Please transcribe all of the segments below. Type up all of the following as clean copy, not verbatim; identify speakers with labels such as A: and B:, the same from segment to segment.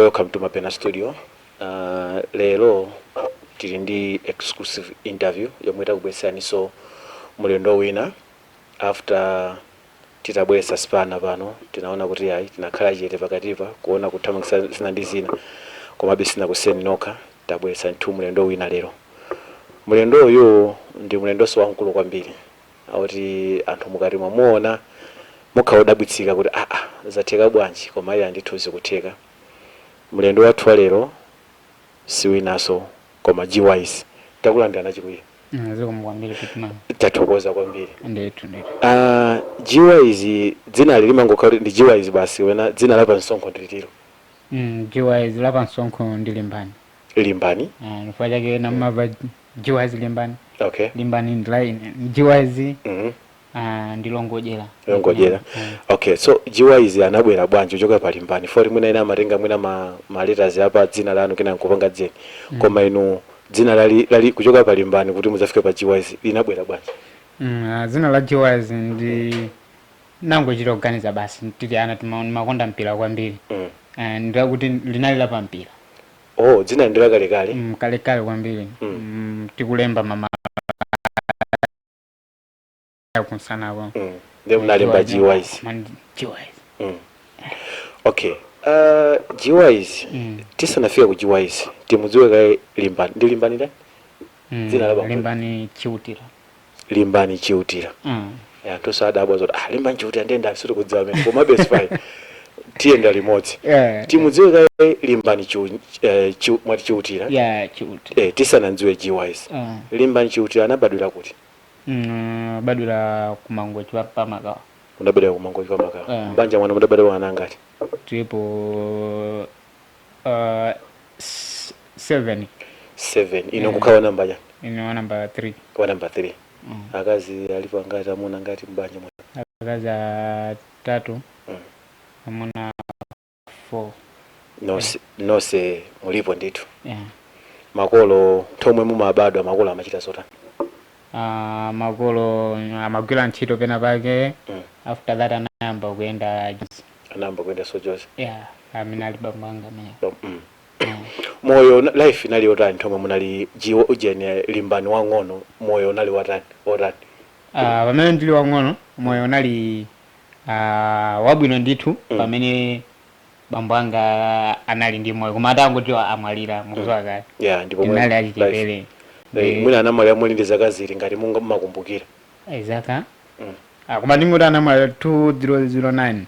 A: Welcome to Mapena Studio. Lero tili ndi exclusive interview yomwe takubweresaniso mulendo wina. After titabweresa spana pano, tinaona kuti ayi, tinakhala chete pakatipa kuona kuthamangisa zina ndi zina, komabe sinakusiyeni nokha. Tabweresa nthu mulendo wina lero. Mulendo uyu ndi mulendonso wamkulu kwambiri, akuti anthu mukati mwamuona mukhala odabwitsika kuti aa, zatheka bwanji? Koma iye andithu zikutheka. Mlendo wathu wa lero si winanso koma G-Wise. Takulandirana chikuyi.
B: Zikomo kwambiri, Pitman.
A: Tathokoza kwambiri.
B: Ndithu, ndithu.
A: G-Wise, dzina li limangokhala kuti ndi G-Wise basi, wena dzina la pamsonkho ndilitiro?
B: G-Wise la pamsonkho ndi Limbani.
A: Limbani.
B: Ah, chifukwa chake namava G-Wise Limbani. Limbani ndi line G-Wise. Ah, ndi Longodyera.
A: Longodyera. Okay, so G-Wise anabwera bwanji kuchoka pa Limbani? Foti mwina ina amatenga mwina ma letters apa dzina lanu kena nkupanga dzeni, koma inu dzina lali kuchoka pa Limbani kuti mudzafike pa G-Wise linabwera bwanji?
B: Ah, dzina la G-Wise ndi nangochita kuganiza basi. Tili ana timakonda mpira kwambiri. Ah, ndilakuti linali la pampira.
A: Oh, dzina ndi lakalekale.
B: Kalekale kwambiri. Tikulemba mama kunsanako.
A: Ndiye munalemba G-Wise.
B: G-Wise.
A: Okay, G-Wise, tisanafike ku G-Wise, timudziwe kaye Limbani. Ndi Limbani ndani? Dzina la bambo?
B: Limbani Chiutira.
A: Limbani Chiutira. Anthu sadabwa zoti, ah, Limbani Chiutira ndiye ndani? Sitikudziwa amene, komabe it's fine, tiyenda limodzi. Timudziwe kaye Limbani mwati Chiutira?
B: Yeah, Chiutira.
A: Tisanamdziwe G-Wise, Limbani Chiutira anabadwira kuti?
B: Badwira kumangochi pa Makawa.
A: Unabadwira kumangochi kwa Makawa?
B: Eh.
A: Mbanja mwana mudabadwira ana angati?
B: Tilipo 7.
A: 7. Ino kukhala namba chani?
B: Ine wa namba 3.
A: Wa namba 3. Akazi alipo angati, amuna angati mbanja mwana?
B: Akazi atatu, amuna 4.
A: Nonse, nonse mulipo ndithu?
B: Yeah.
A: Makolo, thomwe mumabadwa, makolo amachita zotani?
B: Makolo amagwira ntchito pena pake. After that anayamba kuyenda.
A: Anayamba kuyenda sojozi?
B: Yeah, amene ali bambo anga amene.
A: Moyo life inali yotani thomwe munali jiwo ujeni, Limbani wang'ono? Moyo unali watani otani?
B: Pamene ndili wang'ono, moyo unali wabwino ndithu, pamene bambo anga anali ndi moyo. Koma atangoti amwalira, mukudziwa kale,
A: Yeah, ndipo
B: ndinali achichepere.
A: Mwina anamwalira muli ndi zaka zili, ngati munga mumakumbukira?
B: Zaka, koma ndingoti anamwalira 2009,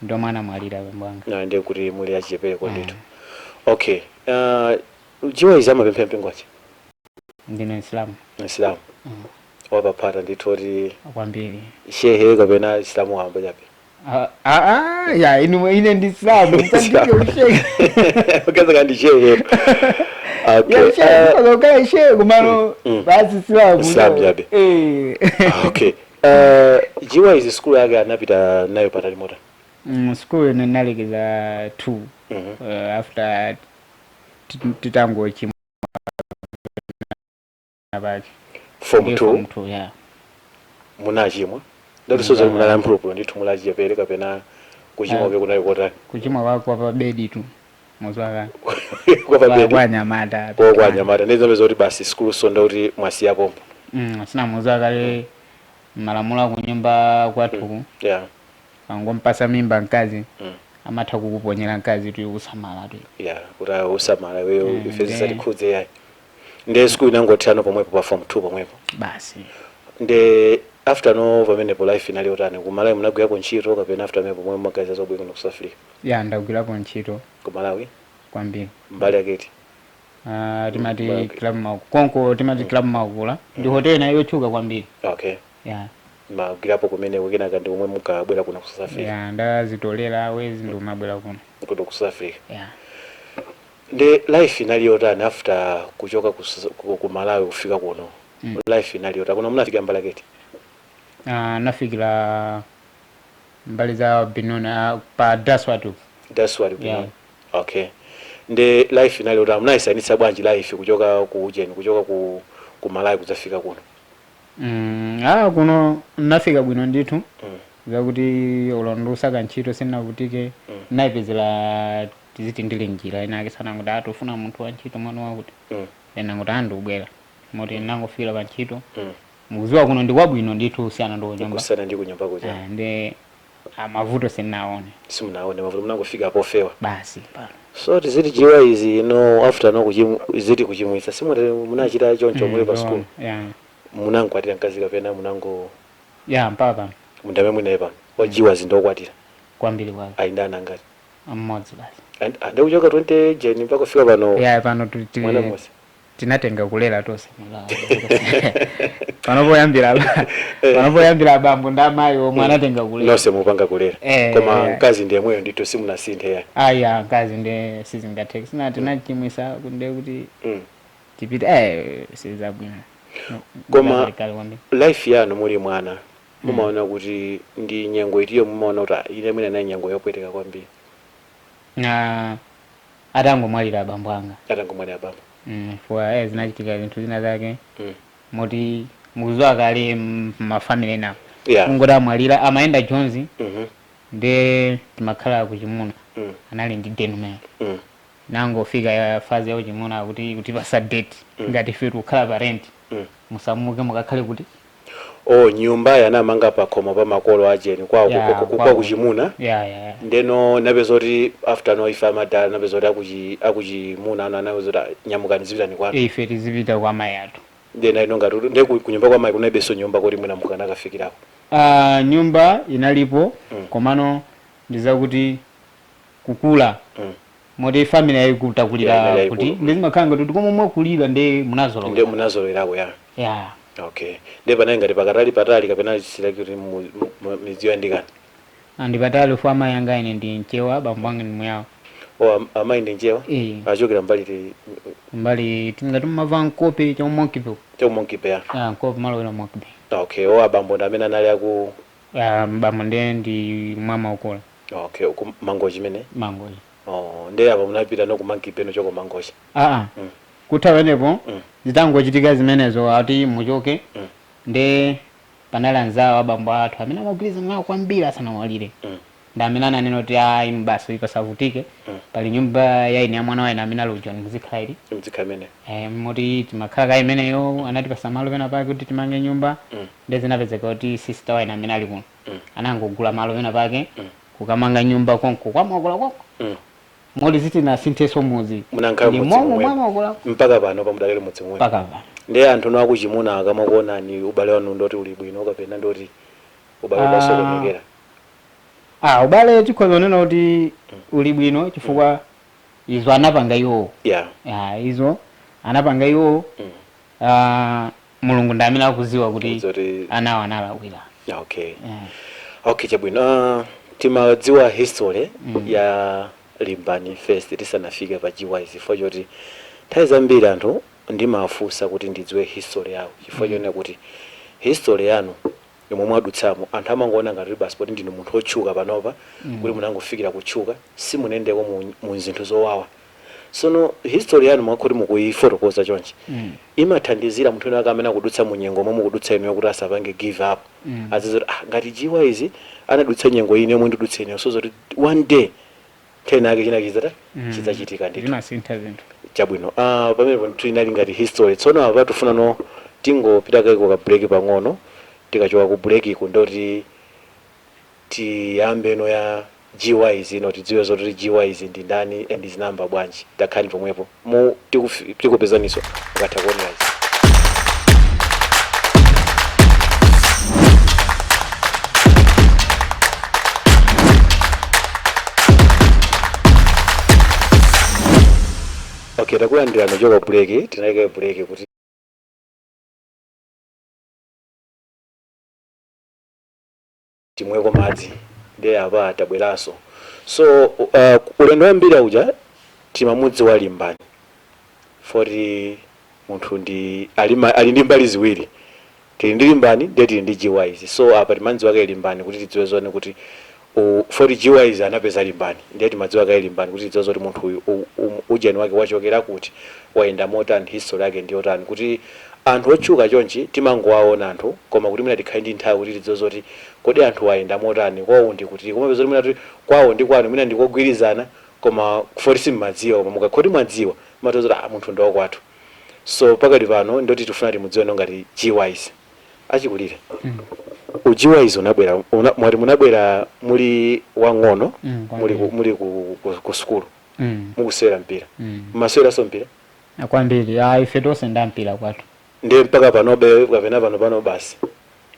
B: ndomwe anamwalira bambo anga.
A: Na ndiye kuti muli achichepere ndithu. Okay, G-Wise amapemphera mpingo wachi?
B: Ndine Islamu.
A: Islamu wapaphata ndithu oti?
B: Kwambiri.
A: Shehe kapena Islamu wamba chabe?
B: Ah, ah, ya inu, ine ndi Islamu, msandike ushehe.
A: Ukaza ndi shehe. Okay.
B: Ya shehe, ukala shehe kumano, basi Islamu.
A: Islam chabe.
B: Eh.
A: Okay, G-Wise school yake anapita nayo patali mota?
B: School ine ndinalekeza 2, after titangochimwa pake.
A: Form
B: Ndiye
A: 2?
B: Form 2, yeah.
A: Munachimwa ndatisoza? Munali amphulupulu ndithu muli achichepere, kapena kuchimwa ke kunali kotani?
B: Kuchimwa kwako kwa pabedi tu, muzwaka.
A: Kwa pabedi?
B: Kwa anyamata.
A: Kwa anyamata. Ndi zoti basi school sonda kuti mwasiya pompo?
B: Sina, muzwa kale malamulo akunyumba kwathu, angompasa mimba mkazi, amatha kukuponyera mkazi tu usamala tu.
A: Yeah, kuti usamala iweyo, ife zisatikhudze yayi. Ndiye school inangothirano pomwepo pa form 2 pomwepo?
B: Basi.
A: Nde after no pamenepo life inali yotani ku Malawi? Munagwirako ntchito, kapena after pamenepo pomwe mumaganiza zobwera kuno ku South Africa?
B: Ya, ndagwirapo ntchito.
A: Ku Malawi?
B: Kwambiri.
A: Mbali yaketi?
B: Timati
A: Malawi.
B: Club konko timati Club Makula, ndi hotel nayo yotchuka kwambiri. Yeah.
A: Magwirapo kumeneko, kenaka ndi omwe mukabwera kuno ku South Africa?
B: Ya, ndazitolera wezi ndi umabwera kuno.
A: Kuno ku South Africa.
B: Yeah.
A: Ndi life inali yotani after kuchoka ku Malawi kufika kuno? Life inali yotani kuno? Munafika mbali yaketi?
B: Nafikira mbali za Benoni, pa Daswat.
A: That's what.
B: Yeah.
A: Okay, ndi life inali yotani? Munayisanitsa bwanji life kuchoka ku ujeni, kuchoka ku Malawi kudzafika kuno?
B: Ah, kuno nafika bwino ndithu. Zakuti ulondo usaka ntchito sindinavutike. Ndinayipezera, tiziti ndili njira inake sananguti atufuna munthu wa ntchito mwana wakuti. Ena nguti andikubwera moti ndinangofika pa ntchito. Mukuziwa kuno ndi kwabwino ndithu kusiyana ndi kunyumba.
A: Kusiyana ndi kunyumba kuja.
B: Ah, ndi amavuto sindinaone.
A: Simunaone mavuto, munangofika pofewa.
B: Basi pano.
A: So tiziti jiwa izi no after no kuchimu ziti kuchimwitsa simute munachita choncho muli pa school?
B: Yeah.
A: Munangokwatira mkazi kapena munango?
B: Yeah, mpaka pano.
A: Mundame mwinaye pano wajiwa zindokwatira?
B: Kwambiri kwake.
A: Ali ndi ana angati?
B: Mmodzi basi.
A: Ndikuchoka 20 jeni mpaka kufika pano?
B: Yeah, pano
A: Mwana mmodzi.
B: Tinatenga kulera tonse panopoyambira abambo ndi amayi omwe anatenga kulera.
A: Nonse mupanga kulera?
B: Eh.
A: Koma mkazi ndi yemweyo ndithu, simunasinthe ya?
B: Aya, mkazi ndi sizingatheke, sina tinachimwisa kunde kuti tipite, sizabwino.
A: Koma
B: Kale kwambiri.
A: Life yanu muli mwana, mumaona kuti ndi nyengo itiyo mumaona kuti ah, ine mwina nayi nyengo yopweteka kwambiri?
B: Na atangomwalira abambo anga.
A: Atangomwalira abambo.
B: Fuwa zinachitika zinthu zina zake moti mukuziwa kale mafamily enawo kungoti amwalira amayenda jonzi. Nde timakhala kuchimuna. Anali ndi denu nangofika ya phase ya uchimuna kuti kutipasa date ngati ife tikukhala pa rent, musamuke mukakhale kuti.
A: Oh, nyumba yanamanga pakhomo pa makolo ajeni kwawo?
B: Yeah,
A: kwa
B: kwawo.
A: Kuchimuna.
B: Yeah.
A: Ndeno napeza kuti after no ife amadala napeza kuti akuchimuna ano anapeza kuti ah, nyamukani zipitani kwanu.
B: Ife tizipita kwa amayi athu.
A: Ndena ino ngati nde kunyumba kwa mayi kunaibenso nyumba kuti mwina mukanakafikirako?
B: Nyumba inalipo. Komano ndizakuti kukula moti family yayikutakulira.
A: Yeah, inali yayikulu.
B: Kuti ndizimakhala ngati kuti komwe mwakulira ndi
A: nde
B: munazolowera.
A: Munazolowerako ya.
B: Yeah.
A: Okay, nde panali ngati pakatali patali kapena chisira kuti midzi yoyandikana?
B: Andipatali fu amayi anga ine ndi mchewa, bambo anga ndi muyawo.
A: O, amayi ndi nchewa?
B: Eh.
A: Achokera mbali ti?
B: Mbali tingati mumava nkope cha Monkey Bay.
A: Cha Monkey Bay?
B: Ah, nkope malowera Monkey Bay.
A: Okay, o, abambo ndi amene anali aku?
B: Ah, bambo ndiye ndi mwama ukola.
A: Okay, ku Mangochi mene?
B: Mangochi.
A: Oh, nde apa munapita no ku Monkey Bay nochoko Mangochi?
B: Aa. Kutha pamenepo zitangochitika zimenezo ati muchoke. Nde panali anzawo abambo athu amene amagwirizana nawo kwambiri asanamwalire. Ndi amene ananena kuti ayi, basi pasavutike. Pali nyumba ya ine ya mwana wa ine amene ali ujoni, muzikhala ili.
A: Mzikhala imene.
B: Moti timakhala ka imeneyo, anatipasa malo pena pake kuti timange nyumba. Ndi zinapezeka kuti sister wa ine amene ali kuno anangogula malo pena pake kukamanga nyumba konko kwamakola konko. Moti sitinasinthenso muzi.
A: Munankhala
B: ndi
A: mudzi
B: momwe
A: momwemo.
B: mwamakola.
A: Mpaka pano pamudalere mudzi momwe?
B: Mpaka pano.
A: Ndiye anthu no akuchimuna akamakuonani, ubale wanu ndoti uli bwino kapena ndoti ubale ukasokonekera?
B: Ah, ubale tikhoza kunena kuti uli bwino chifukwa izo anapanga iwowo. Ah, izo anapanga iwowo. Ah, Mulungu ndi amene akuziwa kuti
A: zoti
B: anawo analakwira.
A: Okay.
B: Yeah.
A: Okay, chabwino. Timadziwa history ya Limbani first tisanafike pa GY, chifukwa choti nthawi zambiri anthu ndimafunsa kuti ndidziwe history yawo, chifukwa chonena kuti history yanu yomwe mwadutsamo anthu amangoona ngati basi poti ndinu munthu otchuka panopa kuti munangofikira kutchuka, simunendeko mu zinthu zowawa. Sono history yanu mwakhoti mukuyifotokoza chonchi imathandizira munthu wina amene akudutsa mu nyengo momwe mukudutsa inuyo kuti asapange give up. Azizoti ah, ngati jiwa izi anadutsa nyengo ine yomwe ndidutsa ineyo, so zoti one day tena ake china chizata chidzachitika ndithu.
B: Zimasintha zinthu.
A: Chabwino. Pamenepo ndithu inali ngati history. Tsono apa tifuna no tingopita kaiko ka break pang'ono. Tikachoka ku break iku ndoti tiyambe no ya GY zino, tidziwe zoti GY izi ndi ndani and zinamba bwanji. Takhani pomwepo mu tikupezaniso mukatha kuonera izi. Okay, takulandira nochoka break. Tinayika break kuti timweko madzi, ndiye apa tabweranso. So ulendo wambiri uja timamudziwa Limbani foti munthu ndi ali ndi mbali ziwiri. Tili ndi Limbani ndiye tili ndi GYs. So apa timadziwa kaye Limbani kuti tidziwe zone kuti foti GYs anapeza Limbani, ndiye timadziwa kaye Limbani kuti tidziwe zoti munthu uyu ujeni wake wachokera kuti, wayenda motani, history yake ndi yotani, kuti Anthu otchuka chonchi timangowaona anthu, koma kuti mwina tikhale ndi nthawi kuti tidziwe zoti kodi anthu ayenda motani, kwawo ndi kuti, kumapeza kuti mwina kuti kwawo ndi kwanu mwina ndikogwirizana, koma poti simmadziwa, koma mukakhoti mwadziwa matoza kuti ah, munthu ndi wakwathu. So pakati pano ndoti tifuna timudziwe ngati G-Wise achikulire. U G-Wise unabwera mwati munabwera muli wang'ono?
B: Kwambiri.
A: Muli ku sukulu mukusewera mpira? Mmaseweranso mpira?
B: Kwambiri. Ah, ife tonse ndampira kwathu.
A: Ndiye mpaka panobe kapena pano pano basi?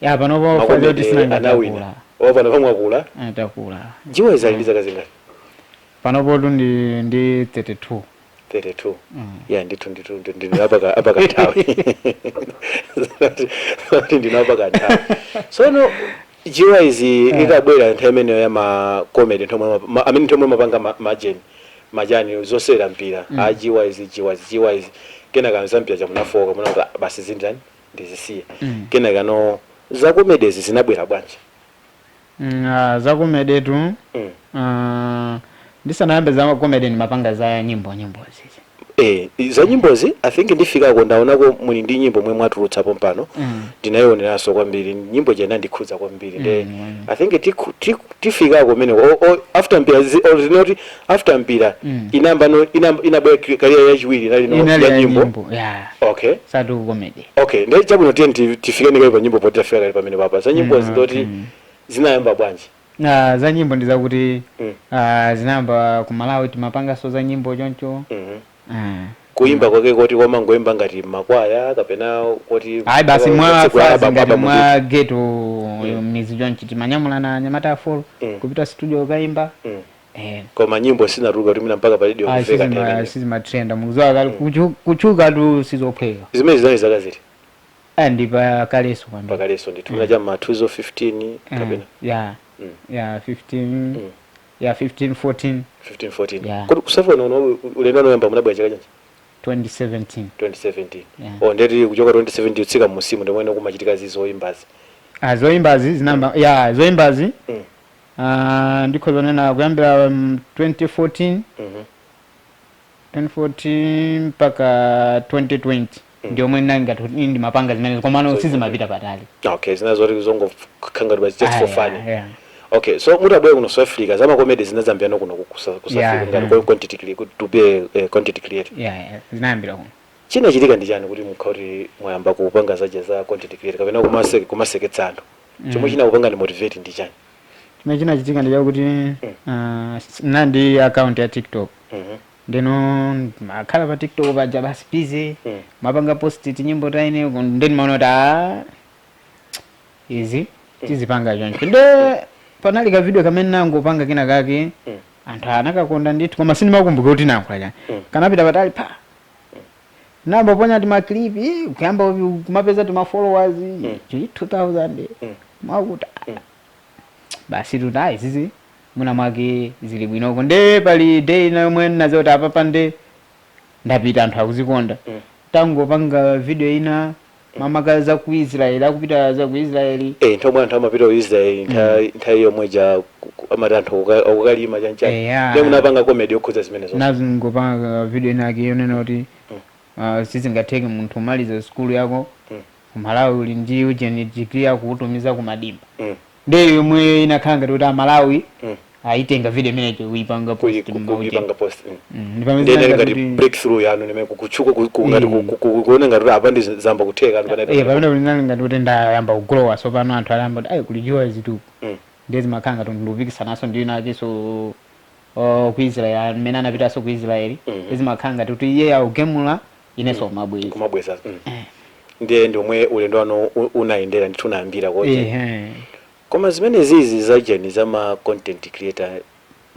B: Ya, panopo
A: Ma comedy
B: fazoti
A: anawina
B: sinangatakula.
A: O, pano pamwakula.
B: Takula.
A: G-Wise ali ndi zaka zingati?
B: Panopo ndi 32.
A: 32? Ya, ndithu ndithu ndinu apakanthawi, kuti ndinu apakanthawi. Sono G-Wise itabwera nthawi imeneyo ya ma comedy, nthawi amene nthawi mapanga majeni majani zosewera mpira, a G-Wise, G-Wise, G-Wise, kenaka za mpira chamunafoka, munakuti "Ah, basi, zindani ndizisiye." Kenaka no za comedies zinabwera bwanji?
B: Ah, za comedy tu, ndisanayambe za comedy ndimapanga za nyimbo, nyimbo zizi.
A: Eh, za nyimbozi I think ndifikako. Ndaonako muli ndi nyimbo mwe mwatulutsapo mpano. Ndinayioneranso kwambiri nyimbo jena, ndikhudza kwambiri nde I think tifikako kumene after mpira zinoti after mpira inamba no inabwera career yachiwiri inali no
B: Inali
A: ya
B: ya
A: nyimbo.
B: Nyimbo ya satu comedy.
A: Okay, ndiye chabwino, tiye tifikeni kale pa nyimbo poti tafika kale pamene papa za nyimbozi. Ndoti zinayamba bwanji?
B: Ah, za nyimbo ndi zakuti ah, zinayamba ku Malawi, timapanganso za nyimbo choncho. Ah.
A: Kuimba kwake koti kwamangoimba ngati makwaya kapena kuti
B: Ayi, basi mwa
A: tsiku la
B: fazi ngati
A: album
B: mwa ghetto, mizi chonchi, timanyamulana anyamata afolo kupita studio kayimba. Eh.
A: Koma nyimbo sinatuluka kuti mina mpaka pa radio
B: Ayi,
A: kufika nthawi imeneyo?
B: Sizimatrenda, mukudziwa kale kuchuka tu sizophweka.
A: Zimene zinali zaka ziti?
B: Ah, ndi pakaleso kwambiri.
A: Pakaleso ndithu, mina cha ma 2015 kapena?
B: Ya. Ya, 15, ya, 15, 14.
A: 15, 14.
B: Yeah.
A: Kodi kusafuna uno ulendo anoyamba munabwera chaka chanji?
B: 2017.
A: 2017?
B: Yeah.
A: Oh, ndeti kuchoka 2017 kutsika musimu ndimwene kumachitika zizoyimbazi?
B: Ah, zoyimbazi zinamba, ya, zoyimbazi ah, ndikhoza kunena kuyambira 2014, 2014 mpaka 2020 ndiomwe ndinali ngati kuti ndimapanga zimenezo, komano sizimapita patali.
A: Okay, zina zoti zongokhanga just for
B: Ah,
A: fun.
B: yeah.
A: Okay, so mutabwera kuno South Africa, zama comedy zinazambiyano kuno ku South Africa ngati content creator, to be a content creator?
B: Yeah, zinayambira kuno.
A: Chinachitika ndi chani kuti mukha kuti mwayamba kupanga zaja za content creator kapena kumaseketsa anthu? Chomwe chinakupanga ndi motivate ndi chani?
B: Chimene chinachitika ndi chakuti ndinali ndi account ya TikTok. Ndeno makhala pa TikTok paja basi busy mapanga post tinyimbo taine, ndeni maona kuti a izi tizipanga choncho. Nde panali ka video kamene nangopanga kena kake, anthu anakakonda ndithu, koma sindimakumbuka kuti nayankhula chani. Kanapita patali pa namboponya tima clip, kuyamba kumapeza tima followers chi 2000, mwakuti basi tuti izizi mwina mwake zili bwinoko. Nde pali day ina yomwe ndinadziwa kuti apapa nde ndapita, anthu akuzikonda. Tangopanga video ina mamaka za ku Israel, akupita za ku Israel.
A: Eh, nthawi anthu amapita ku Israel, nthawi yomwe ja amati anthu akukalima chanchani.
B: Eya.
A: Ndiye munapanga comedy yokhudza zimenezo?
B: Nazingopanga video inake yonena kuti sizingatheke munthu umaliza sukulu yako ku Malawi, uli ndi ujeni degree yako, kutumiza ku madimba. Ndiye yomwe inakhala ngati kuti Amalawi ayitenga video imeneyo kuipanga post
A: Kuipanga post.
B: Ndi pamene
A: Ndiye
B: zinali
A: ngati
B: kuti
A: breakthrough yanu nimene kuchuka ngati kuona ngati kuti apa ndi zamba kutheka anthu
B: Eh, pamene linali ngati kuti ndayamba kugrowa, so pano anthu ayamba kuti ayi, kuli jiwa zituku. Ndiye zimakhala ngati ndikupikisanaso ndi wina akenso ku Israel amene anapitanso ku Israel. Zimakhala ngati kuti iye akugemula, inenso kumabweza.
A: Kumabweza. Ndiye ndi omwe ulendo wanu unayendera ndithu, unayambira koje.
B: Ehe.
A: Koma zimene zizi zacheni za ma content creator,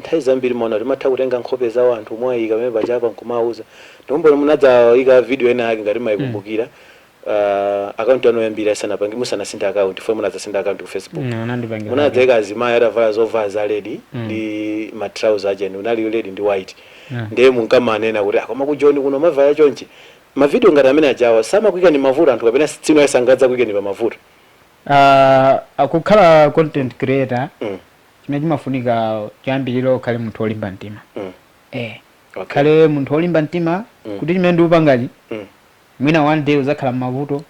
A: nthawi zambiri maona timatha kutenga nkhope za anthu mwayika pamene pachapa nkumawuza. Ndikumbona munadzayika video ena yake, ngati mayikumbukira, account yanu yoyambira isanapange, musanasintha account fo, munadzasintha account ku Facebook.
B: Anandipangira.
A: Munadzayika azimayi atavala zovala za red ndi ma trouser acheni, unali red ndi white. Ndiye munkamanena kuti akoma ku Joni kuno mavala chonchi. Ma video ngati amene ajawa samakuikani mavuto anthu, kapena tsino ayisangadza kuikani pa mavuto?
B: Kukhala content creator, chimene chimafunika choyambirira ukhale munthu wolimba mtima. Eh,
A: Okay.
B: khale munthu wolimba mtima kuti chimene ndikupangachi Mwina one day uzakhala m'mavuto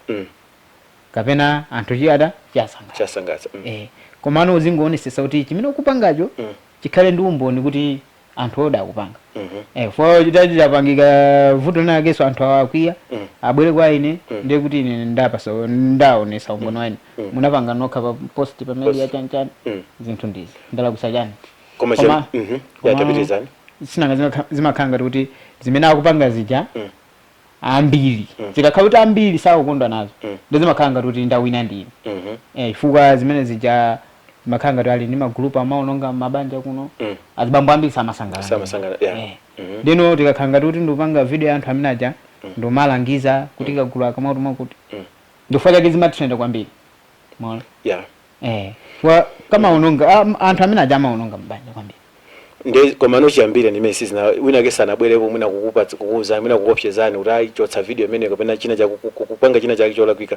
B: kapena anthu chiyada chiyasangalala.
A: Chasangalatsa.
B: Komano uzingoonetsetsa kuti chimene ukupangacho chikhale ndi umboni kuti anthu oda akupanga. For chitachitapangika vuto linakenso, anthu awakwiya, abwere kwa ine, ndiye kuti ine ndapasa, ndaonesa umboni wa ine. Munapanga nokha pa post pa media,
A: Post.
B: Chanchani, zinthu ndizi ndalakwisa chani?
A: Koma Yatapitizani.
B: Sinanga zimakhala ngati kuti zimene akupanga zija, ambiri zikakhala kuti ambiri sakukondwa nazo, ndi zimakhala ngati kuti ndawina ndine. Chifukwa zimene zija zimakhala ngati ali ndi magulupu amaononga mabanja kuno. Azibambo ambiri samasangalala.
A: Samasangalala, yeah.
B: Ndino tikakhala ngati kuti ndikupanga video ya anthu amene aja, ndomalangiza kuti kagulu akamauti mwakuti, ndifukwa chake zimatrenda kwambiri, maona? Kwa kamaononga anthu amene aja amaononga mabanja kwambiri.
A: Nde komano chiyambire ndimene sizina wina ke sanabwerepo mwina kukupatsa, kukuwuzani, mwina kukuopsezani kuti ayi, chotsa video imene, kapena china cha kupanga china chake cholakwika,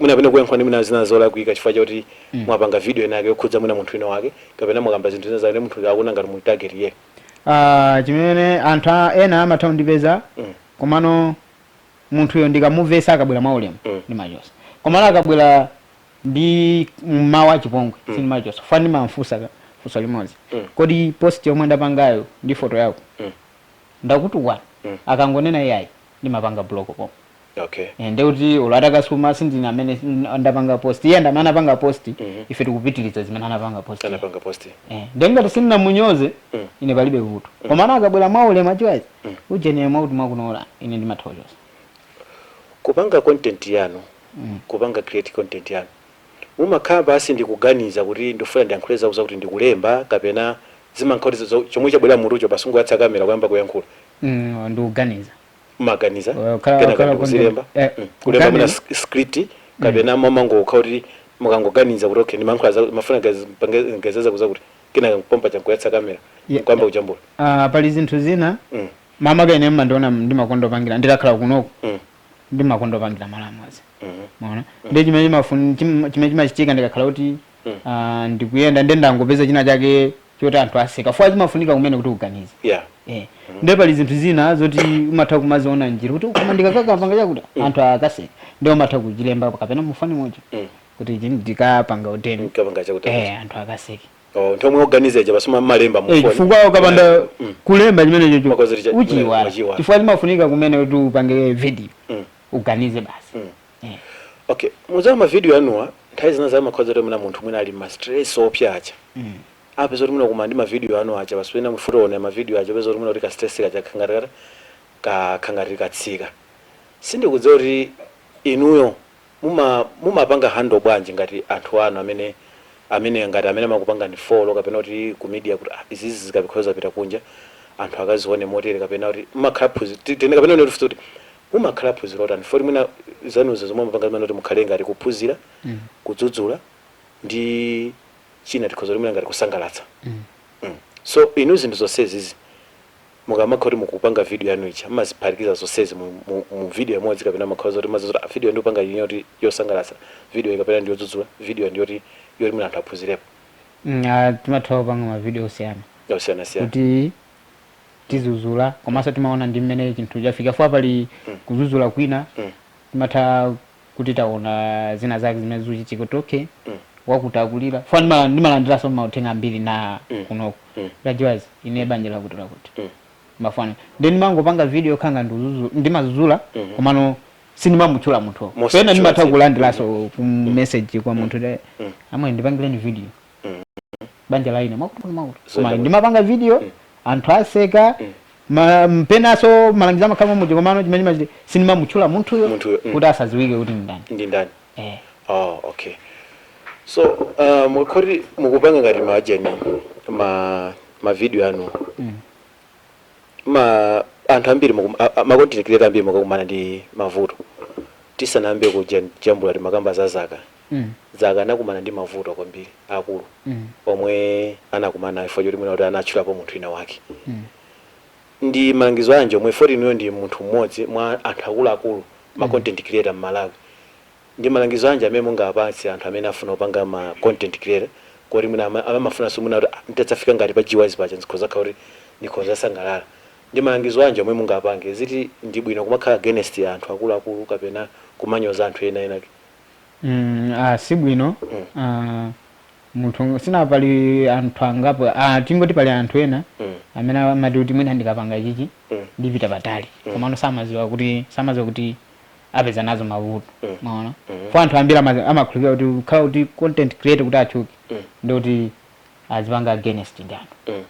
A: mwina pene kuyankhula ndi mwina zina zolakwika chifukwa choti mwapanga video inake yokhudza mwina munthu wina wake, kapena mwakamba zinthu zina zake, munthu akuona ngati muli target ye?
B: Ah, chimene anthu ena amatha kundipeza, komano munthuyo ndikamumvesa, akabwera mwaulemu, ndimachosa. Komano akabwera ndi mawu achipongwe, sindimachosa. Funa ndimamfunsa funso limodzi: "Kodi post yomwe ndapangayo ndi foto yako, ndakutukwana?" Akangonena iyayi, ndimapanga block pomwe. Ndekuti olo atakasuma, sindine amene ndapanga post, iye ndamene anapanga post. Ife tikupitiriza zimene anapanga post.
A: Anapanga post.
B: Ndengati sindinamunyoze, ine palibe vuto. Komano akabwera mwaulemu achiwazi, ujeni mwakuti mwakunola, ine ndimatha kuchosa.
A: Kupanga content yanu, kupanga create content yanu, mumakhala basi ndikuganiza kuti ndifuna ndiyankhule zakuza, kuti ndikulemba, kapena zimankha kuti chomwe chabwera mutucho basi ungoyatsa kamera kuyamba kuyankhula?
B: Ndikuganiza.
A: Mumaganiza,
B: Khala-
A: kenaka
B: khala
A: ndikuzilemba?
B: content.
A: Kulemba mwina
B: Kuganiza.
A: script, kapena mwamangokha kuti mukangoganiza kuti okay, ndimankhula mafuna ngazeza zakuza, kuti kenaka kupompa chankuyatsa kamera, nkuyamba kujambula?
B: Pali zinthu zina, mamaka ine mmandiona ndimakonda opangira, ndikakhala kunoko, ndimakonda opangira malo amodzi. Maona, ndi chimene chimene chimachitika, ndikakhala kuti ndikuyenda, ndi ndangopeza china chake choti anthu aseka, fuwa chimafunika kumene kuti uganize. Ndiye pali zinthu zina zoti umatha kumaziona njira kuti koma ndikakakapanga chakuti anthu akaseka, ndiye umatha kuchilemba kapena mufoni moja kuti ichi ndikapanga uteni.
A: Nkapanga chakuti
B: anthu akaseke.
A: Oh, nthomwe oganiza ija basoma malemba mu
B: phone. Chifukwa ukapanda kulemba chimenecho
A: Makozi
B: uchiwala.
A: Wachiwala.
B: Chifukwa chimafunika kumene kuti upange video, uganize basi.
A: Okay, muzawa mavideo anuwa, nthawi zina zamakhoza kuti mwina munthu mwina ali ma stress opya acha, apeza kuti mwina kuma ndi mavideo anu acha basi, pena mufutoona mavideo acha, peza kuti mwina kuti ka stress kacha khangati ka khangati katsika. Sindikudziwa kuti inuyo mumapanga handle bwanji ngati anthu anu amene ngati amene amakupangani follow, kapena kuti ku media, kuti izizi zikapikhoza zapita kunja, anthu akazione motere, kapena kuti mumakhala phunziro tene, kapena kuti kuti mumakhala phunziro otani foti mwina zanuzo zomwe mumapanga zimene kuti mukhale ngati kuphunzira, kudzudzula, ndi china tikhoza kuti mwina ngati kusangalatsa. So inu zinthu zonsezi mukamakhala kuti mukupanga video yanu ija, mumaziphatikiza zonsezi mu video imodzi, kapena makhala zoti mazi zoti video ndikupanga iyi yoti yosangalatsa, video iyi kapena ndiyodzudzula, video ndiyoti yoti mwina anthu aphunzirepo?
B: Timatha kupanga mavideo osiyana.
A: Osiyanasiyana.
B: Kuti tizuzula, komanso timaona ndi mmene chinthu chafika, fuwa pali kuzuzula kwina, timatha kuti taona zina zake zimene zikuchitika kuti okay, wakuti akulira, fuwa ndimalandiranso mauthenga ambiri na kunoko, rajiwazi ine banja lakuti lakuti, mafana, ndi ndimangopanga video khanga ndimazuzula, komano sindimamutchula munthu.
A: Mosatchula
B: Pena ndimatha
A: dzina.
B: kulandiranso ku message kwa munthu kuti, "Amwe, ndipangireni video, banja la ine mwakuti mwakuti."
A: So
B: Koma ndimapanga video, anthu aseka, mpenaso malangizo amakhala muja, komano chimene chimachiti sindimamutchula munthuyo,
A: Munthuyo.
B: kuti asadziwike kuti ndi ndani.
A: Ndi ndani.
B: Eh.
A: Oh, okay. So mukhoti mukupanga ngati maajeni ma video anu, ma anthu ambiri ma content creator ambiri mukakumana ndi mavuto, tisanayambe kujambula timakamba za Zaka. Zaka anakumana ndi mavuto kwambiri akulu omwe anakumana nayo chifukwa choti mwina kuti anatchulapo munthu wina wake. Ndi malangizo anji omwe, foti inuyo ndi munthu mmodzi mwa anthu akuluakulu ma content creator m'Malawi, ndi malangizo anji amene mungapatse anthu amene afuna kupanga ma content creator, kuti mwina amafunanso mwina kuti, "Ah, nditadzafika ngati pa G Wise paja, ndikhoza khala kuti ndikhoza sangalala"? Ndi malangizo anji omwe mungapange? Ziti ndi bwino kumakhala against anthu akuluakulu kapena kumanyoza anthu ena enake?
B: Si bwino. Munthu sina pali anthu angapo, tingoti pali anthu ena amene amati kuti mwina ndikapanga chichi ndipita patali, komano samaziwa kuti apeza nazo mavuto. Maona? Fo anthu ambiri amakhulupirira kuti kukhala kuti content creator kuti achuke ndikuti azipanga against ndi anthu.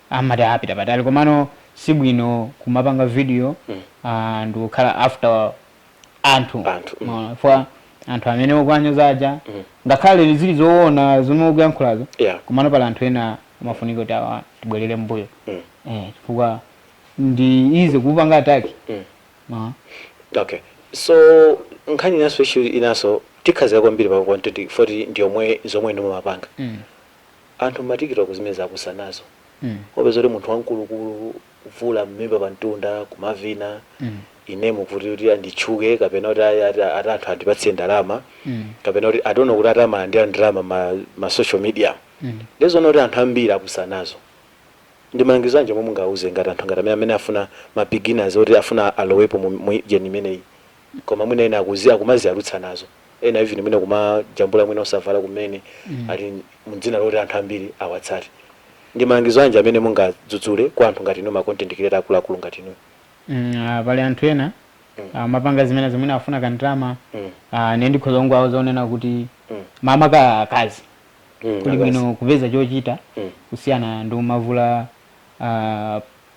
B: Amati apita patali, komano sibwino kumapanga video ndikukhala after anthu.
A: Anthu.
B: Maona? Fo anthu amene ukuwanyoza aja, ngakhale zili zoona zomwe ukuyankhulazo, komano pali anthu ena amafunika kuti awa tibwerere mbuyo, chifukwa ndi easy kupanga attack. Maona?
A: Okay, so nkhani inaso, issue inaso tikhazika kwambiri pa content foti ndi yomwe zomwe inu mumapanga. Anthu ma TikTok zimene zakusa nazo, wapeza kuti munthu wamkulukulu kuvula mmimba pa mtunda kumavina, ine mukuti kuti anditchuke kapena kuti ati anthu andipatse ndalama, kapena kuti ationa kuti atamalandira ndalama ma social media. Ndizoona kuti anthu ambiri akusa nazo. Ndi malangizo anji omwe mungauze ngati anthu ngati amene afuna ma beginners oti afuna alowepo mu jeni imeneyi, koma mwina ena akumaziyalutsa nazo, ena even mwina kumajambula mwina osavala kumene, ali mdzina loti anthu ambiri awatsate? Ndi malangizo anji amene mungadzudzule kwa anthu ngati inu, ma content creator akuluakulu ngati inu?
B: Pali anthu ena amapanga zimene zimene afuna kandalama. Ne ndikhoza kungowawo onena kuti mamaka akazi, kuli
A: akazi.
B: Bwino kupeza chochita kusiyana ndi umavula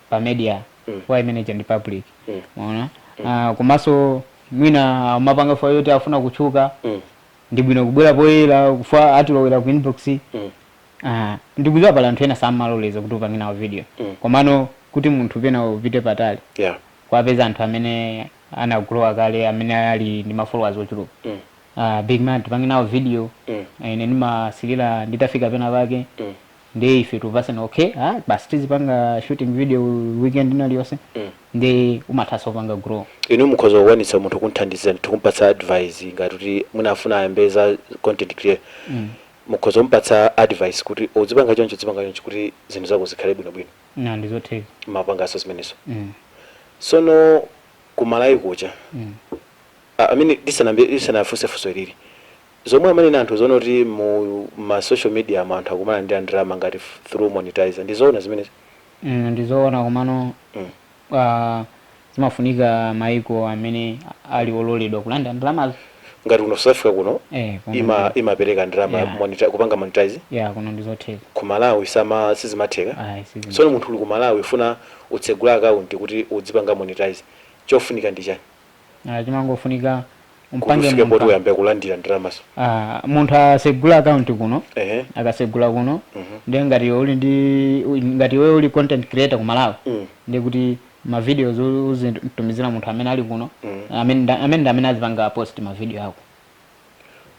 B: pa media kwa imene ndi public. Maona? Komanso mwina amapanga fa yoti afuna kutchuka, ndi bwino kubwera poyera kufa atilowera ku inbox. Ndikudziwa pali anthu ena samaloleza kuti upange nawo video, komano kuti munthu pena upite patali, kwapeza anthu amene anagrowa kale, amene ali ndi ma followers ochuluka, "Big man, tipange nawo video." Ine ndimasilira nditafika pena pake, ndi ife tupaseni, okay, basi tizipanga shooting video weekend inaliyonse, ndi umathanso kupanga grow.
A: Inu mukhoza kukwanitsa munthu kunthandiza ndithu, kumpatsa advice ngati kuti mwina afuna ayambe za content creator, mukhoza kumpatsa advice kuti uzipanga choncho, uzipanga choncho kuti zinthu zako zikhale bwinobwino?
B: Na ndizotheka.
A: Mapangaso zimenezo? Sono kumalawi kucha, I mean, tisanafunse funso ilili, zomwe amanena anthu zoona kuti mu ma social media mu anthu akumana ndi ndalama ngati through monetizer, ndizoona zimenezi?
B: Ndizoona, komano zimafunika maiko amene ali ololedwa kulanda ndalamazo.
A: Ngati kuno South Africa kuno,
B: kuno
A: imapereka ndalama? Kupanga monetize?
B: Yeah, kuno ndizotheka.
A: Ku Malawi sama sizimatheka?
B: Ayi, sizimatheka.
A: Tsono munthu uli ku Malawi ufuna utsegula account kuti udzipanga monetize, chofunika ndi chani?
B: Chimangofunika
A: kuti
B: umpange
A: ufike poti
B: munthu
A: uyambe kulandira ndalamazo.
B: Munthu asegula account kuno. Akasegula kuno, ndiye ngati iwe uli ndi ngati iwe uli content creator ku Malawi, ndiye kuti ma videos uzitumizira munthu amene ali kuno, amene azipanga post ma video ako.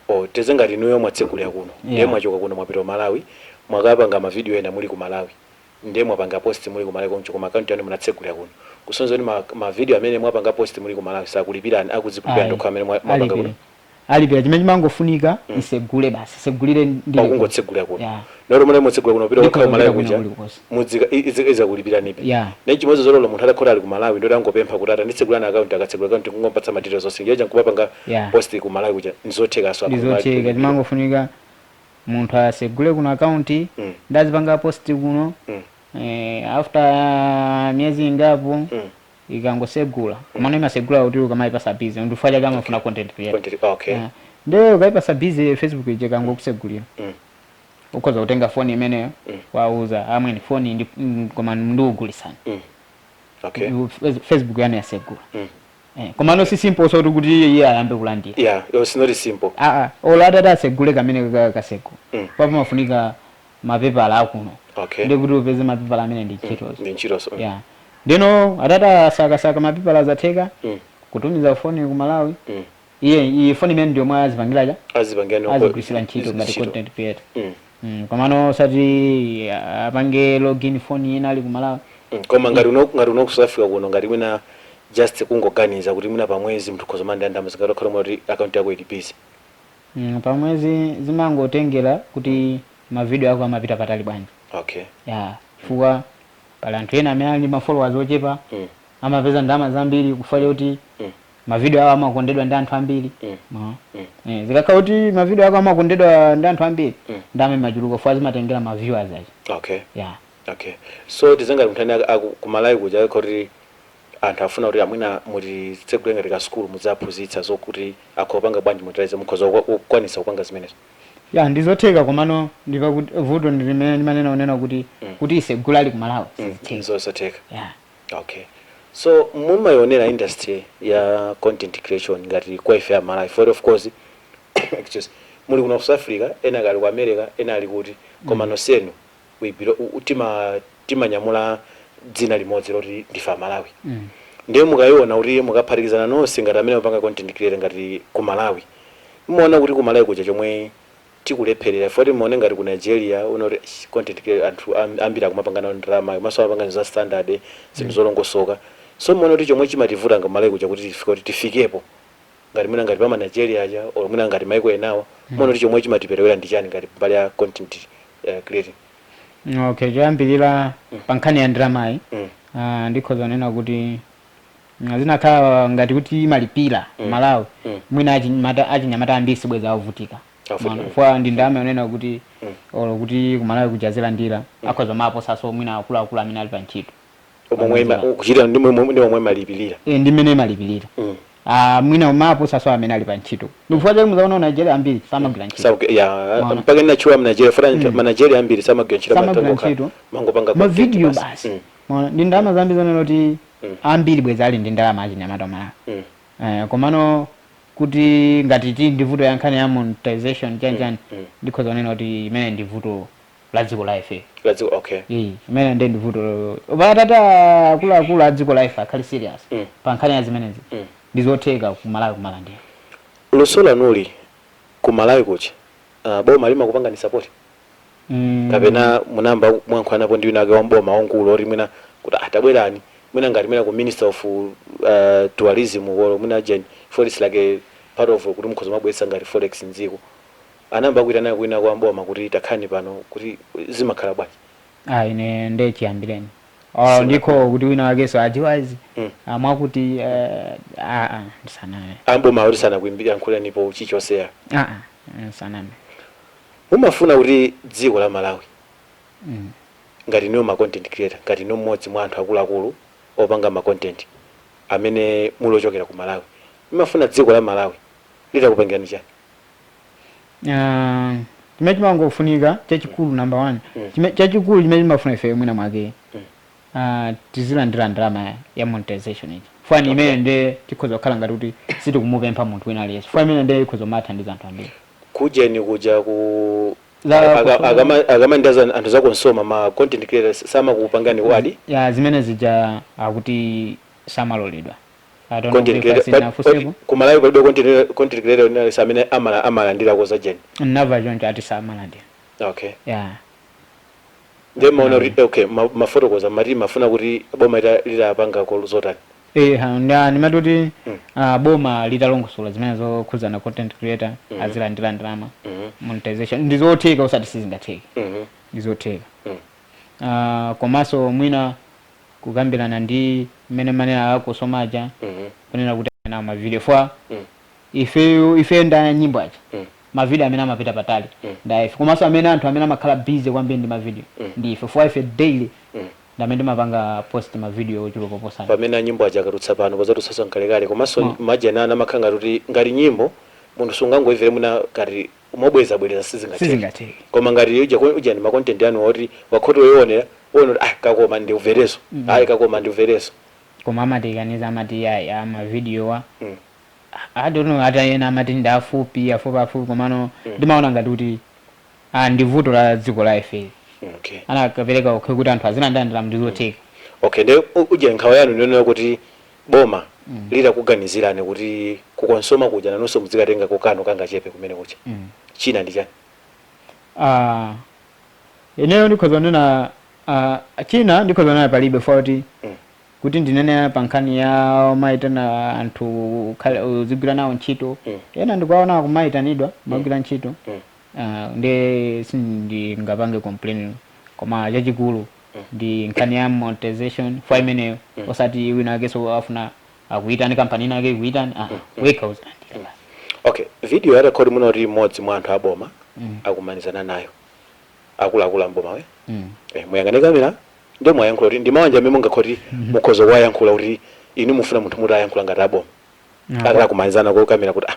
A: Oh, teze ngati inuyo mwatsegulira kuno, ndiye mwachoka kuno mwapita ku Malawi, mwakapanga ma video ena muli ku Malawi, ndiye mwapanga post muli ku Malawi koncho, koma account yanu munatsegulira kuno, kusonyeza kuti ma video amene mwapanga post muli ku Malawi sakulipirani, akudzipulipira
B: Ayi,
A: ndokha amene mwapanga kuno?
B: Alipira, alipira. Chimene chimangofunika isegule basi, isegulire ndili kuno.
A: Kungotsegulira kuno?
B: Yeah.
A: Noti mune mutsegula kuno pita
B: Ndikhoza
A: kukhala ku Malawi
B: kupita
A: kuja,
B: kwina kulikonse.
A: Mudzika izakulipiranibe?
B: Yeah.
A: Ndi chimodzi zolola munthu atakhala ali ku Malawi, ndoti angopempha kuti atanditsegulani account, akatsegula account kungompatsa ma details onse, ndiye nkumapanga post ku Malawi kuja, ndizothekaso?
B: Ndizotheka. Chimangofunika munthu asegule kuno account, ndazipanga post kuno, after miyezi ingapo ikangosegula, komano imasegula kuti ukamayipasa busy, ndifukwa chake amafuna content creator.
A: Content, okay.
B: Yeah. Ndiye ukayipasa busy Facebook ije, kangokusegulira, ukhoza kutenga foni imeneyo, wauza amweni foni ndi koma ndiugulisani. Facebook yanu yasegula. Komano si simple soti kuti iye ayambe kulandira.
A: Yeah, it's not simple.
B: Aa, olo atati asegule kamene kasegula, papo mafunika mapepala akuno. Ndi kuti upeze mapepala amene ndi ntchitozo.
A: Ndi ntchitozo.
B: Yeah, ndino atati asakasaka mapepala azatheka, kutumiza foni ku Malawi, iye iyi foni imene ndiyomwe azipangira cha
A: azipangira
B: azigwirisira ntchito ngati
A: ntchito.
B: Content creator. Komano osati apange login foni ina ali ku Malawi.
A: Koma ngati uno ku South Africa kuno, ngati mwina just kungoganiza kuti mwina pamwezi munthu khoza mandi andama zingati okhala kuti account yako ili busy?
B: Pamwezi zimangotengera kuti mavideo ako amapita patali bwanji. Ya, chifukwa Pali anthu ena amene ali ndi ma followers ochepa, amapeza ndalama zambiri kufa choti mavideo awo amakondedwa ndi anthu ambiri. Zikakhala kuti mavideo ako amakondedwa ndi anthu ambiri, ndalama imachuluka fuwa zimatengera ma viewers aja. Yeah.
A: Okay, so tizangati munthu ane kumalawi kuja kuti anthu afuna kuti amwina mutitsegule ngati ka school, mudzaphunzitsa zokuti akhoza bwanji monetize, mukhoza kukwanisa kupanga zimenezo?
B: Ya, ndizotheka, komano ndipakuti vuto ndi limene ndimanena unena kuti kuti isegula ali kumalawi sizitheka.
A: Zosatheka.
B: Yeah.
A: Okay, so mumayionera industry ya content creation ngati kwa ife amalawi, for of course, excuse, muli kuno South Africa, ena kali ku America, ena ali kuti, koma nonsenu timanyamula dzina limodzi loti ndife amalawi. Ndiye mukayiona kuti mukaphatikizana nonse ngati amene mupanga content creator ngati ku Malawi, mumaona kuti ku Malawi kuja chomwe tikulepherera foti muone ngati ku Nigeria una kuti content creator anthu ambiri akumapanga nawo ndalama, komanso amapanga za standard, zinthu zolongosoka. So muone kuti chomwe chimativuta nga Malawi kuja kuti tifike, kuti tifikepo ngati mwina ngati pama Nigeria aja or mwina ngati maiko enawa, muone kuti chomwe chimatiperewera ndi chani ngati mbali ya content creating?
B: Okay, choyambirira pa nkhani ya ndalamayi, ndikhoza kunena kuti zinakhala ngati kuti imalipira Malawi, mwina achinyamata ambiri sibweza avutika.
A: Avutika.
B: Fwa ndi ndalama yonena kuti olo kuti kumalawi kujazilandira akhoza maposaso mwina akuluakulu amene ali pa ntchito.
A: Omwe kuchita ndi momwe imalipirira.
B: Eh, ndi mmene imalipirira. Mwina maposaso amene ali pa ntchito, ndikufuwa chake muzaona Nigeria ambiri samagwira ntchito.
A: Ya.
B: Maona.
A: Mpaka ndinachiwa Nigeria funa ma Nigeria ambiri samagwira ntchito.
B: Samagwira
A: matangokha
B: ntchito.
A: mangopanga content.
B: Mavidiyo
A: Basi.
B: basi. Maona, ndi ndalama zambiri zonena kuti ambiri bweza ali ndi ndalama achinyamata Malawi. Komano kuti ngati ti ndi vuto ya nkhani ya monetization chanchani, ndikhoza kunena kuti imene ndi vuto la dziko la ife.
A: Let's go, okay.
B: Iyi imene ndi vuto patata akuluakulu a dziko la ife akhali serious pa nkhani ya zimenezi, ndizotheka kumalawi kumalandira.
A: Luso lanuli ku Malawi kuja, boma limakupangani support kapena munamba mwankhwanapo ndi wina wake wamboma wankulu oti mwina kuti atabwerani mwina ngati mwina ku Minister of Tourism or mwina agent forex, like a part of kuti mukhoza mabweretsa ngati forex mdziko, anamba kuita naye kwina kwa mboma kuti takhani pano, kuti zimakhala bwanji?
B: Ah, ine nde chiyambireni oh, ndikho kuti wina wakenso adziwazi mwakuti ndisaname.
A: Amboma akuti sanakuyankhulanipo chichonseya?
B: Saname.
A: Mumafuna kuti dziko la Malawi ngati niyo ma content creator, ngati niyo mmodzi mwa anthu akuluakulu opanga ma content amene muli ochokera ku Malawi, mumafuna dziko la Malawi litakupangirani chani?
B: Chimene chimangofunika chachikulu, number one, chachikulu chimene chimafuna ife mwina mwake, tizilandira ndalama ya monetization iji, fani imene nde tikhoza kukhala ngati kuti sitikumupempha munthu wina aliyense, fani imene nde ikhoza kumathandiza anthu ambiri.
A: Kujeni kuja ku
B: Za COSOMA.
A: Akamandaza anthu za COSOMA, ma content creators samakupangani wadi?
B: Ya, zimene zija akuti samaloledwa. I don't know
A: Content
B: if
A: creator
B: sinafusepo.
A: Ku Malawi palibe content creator wina aliyense amene amalandirako za jeni?
B: Nava choncho, ati samalandira. Yeah.
A: Ndiye maona kuti okay, mafotokoza mati mafuna kuti boma litapanga zotani?
B: Eh, ndimati kuti boma litalongosola zimene zokhudzana content creator azilandira ndalama, monetization, ndizotheka, usati sizingatheke. Ndizotheka. Komanso mwina kukambirana ndi mmene manena a COSOMA aja, kunena kuti na mavideo fwa ife nda nyimbo aja, mavideo amene amapita patali nda ife, komanso amene anthu amene amakhala busy kwambiri ndi mavideo ndi ife, fwa ife daily ndamene ndimapanga post mavideo ochuluka posana.
A: Pamene anyimbo aja akatutsa pano pozatutsanso nkalekale, komanso majena ana amakhala ngati kuti ngati nyimbo munthu sungangoimvere mwina ngati umabwezabwereza, sizingatheke.
B: Sizingatheke.
A: Koma ngati uja ndi ma content anu oti wakhoti woyionera uone kuti ah, kakoma ndiumvereso, ayi, kakoma ndiumvereso.
B: Koma amatikaniza, amati ayi, amavidiyo wa I don't know, ata ena amati ndi afupi afupi afupi, komano ndimaona ngati kuti ndi vuto la dziko la ife. Anakapereka okay kuti anthu azilandira ndalama, ndizotheka.
A: Okay, ndi uja nkhawa yanu ndionera kuti boma litakuganizirani kuti ku COSOMA kuja nanunso muzikatenga kokano kangachepe kumene kuja. China ndi chani?
B: Ineyo ndikhoza kunena china ndikhoza kunena palibe, foti kuti ndinene pa nkhani ya maitana anthu uzigwira nawo ntchito, ena ndikuwaona kumayitanidwa magwira ntchito, ndi sindingapange complain, koma chachikulu Ndi nkhani ya monetization for imeneyo, osati wina akeso afuna akuyitani, kampani ina ake ikuyitani, ah, wekha uzilandira basi.
A: Okay, video yatakhala muno kuti mmodzi mwa anthu aboma akumanizana nayo, akuluakulu amboma we. Muyang'ane kamera, ndiye mwayankhula kuti ndimawanja amene mungakhoti mukhoza kuwayankhula kuti inu mufuna munthu muti ayankhula ngati aboma atakumanizana ko kamera kuti, ah,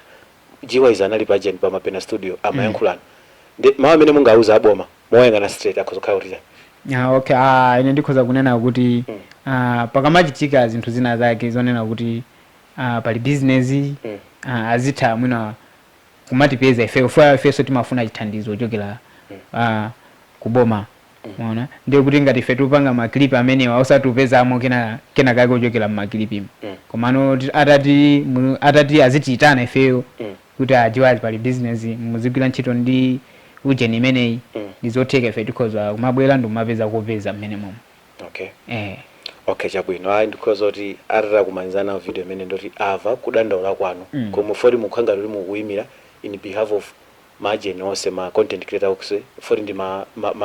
A: G-Wise anali pa agent pa Mapena Studio amayankhulana, ndi mawu amene mungauza aboma moyang'ana straight akhoza kukhala kuti chani?
B: Ah, okay, ah, ine ndikhoza kunena kuti pakamachitika zinthu zina zake zonena kuti pali business, azitha mwina kumatipeza ife fa ifenso timafuna chithandizo kuchokera kuboma. Maona, ndiye kuti ngati ife tupanga ma clip amenewa, osati upezamo kena kake kuchokera mma clip imo, komano atati azitiyitana ifeyo kuti ajiwazi pali business, muzigwira ntchito ndi ujeni imeneyi, ndi zotheka, ife tikhoza kumabwera ndi kumapeza kopeza mmene momwe.
A: Okay.
B: Eh.
A: Okay, chabwino. Ayi, ndikhoza kuti atatakumanizana video imene ndoti ava kudandaula kwanu, koma foti mukhanga kuti mukuyimira in behalf of ma agent onse, ma content creator onse, foti ndi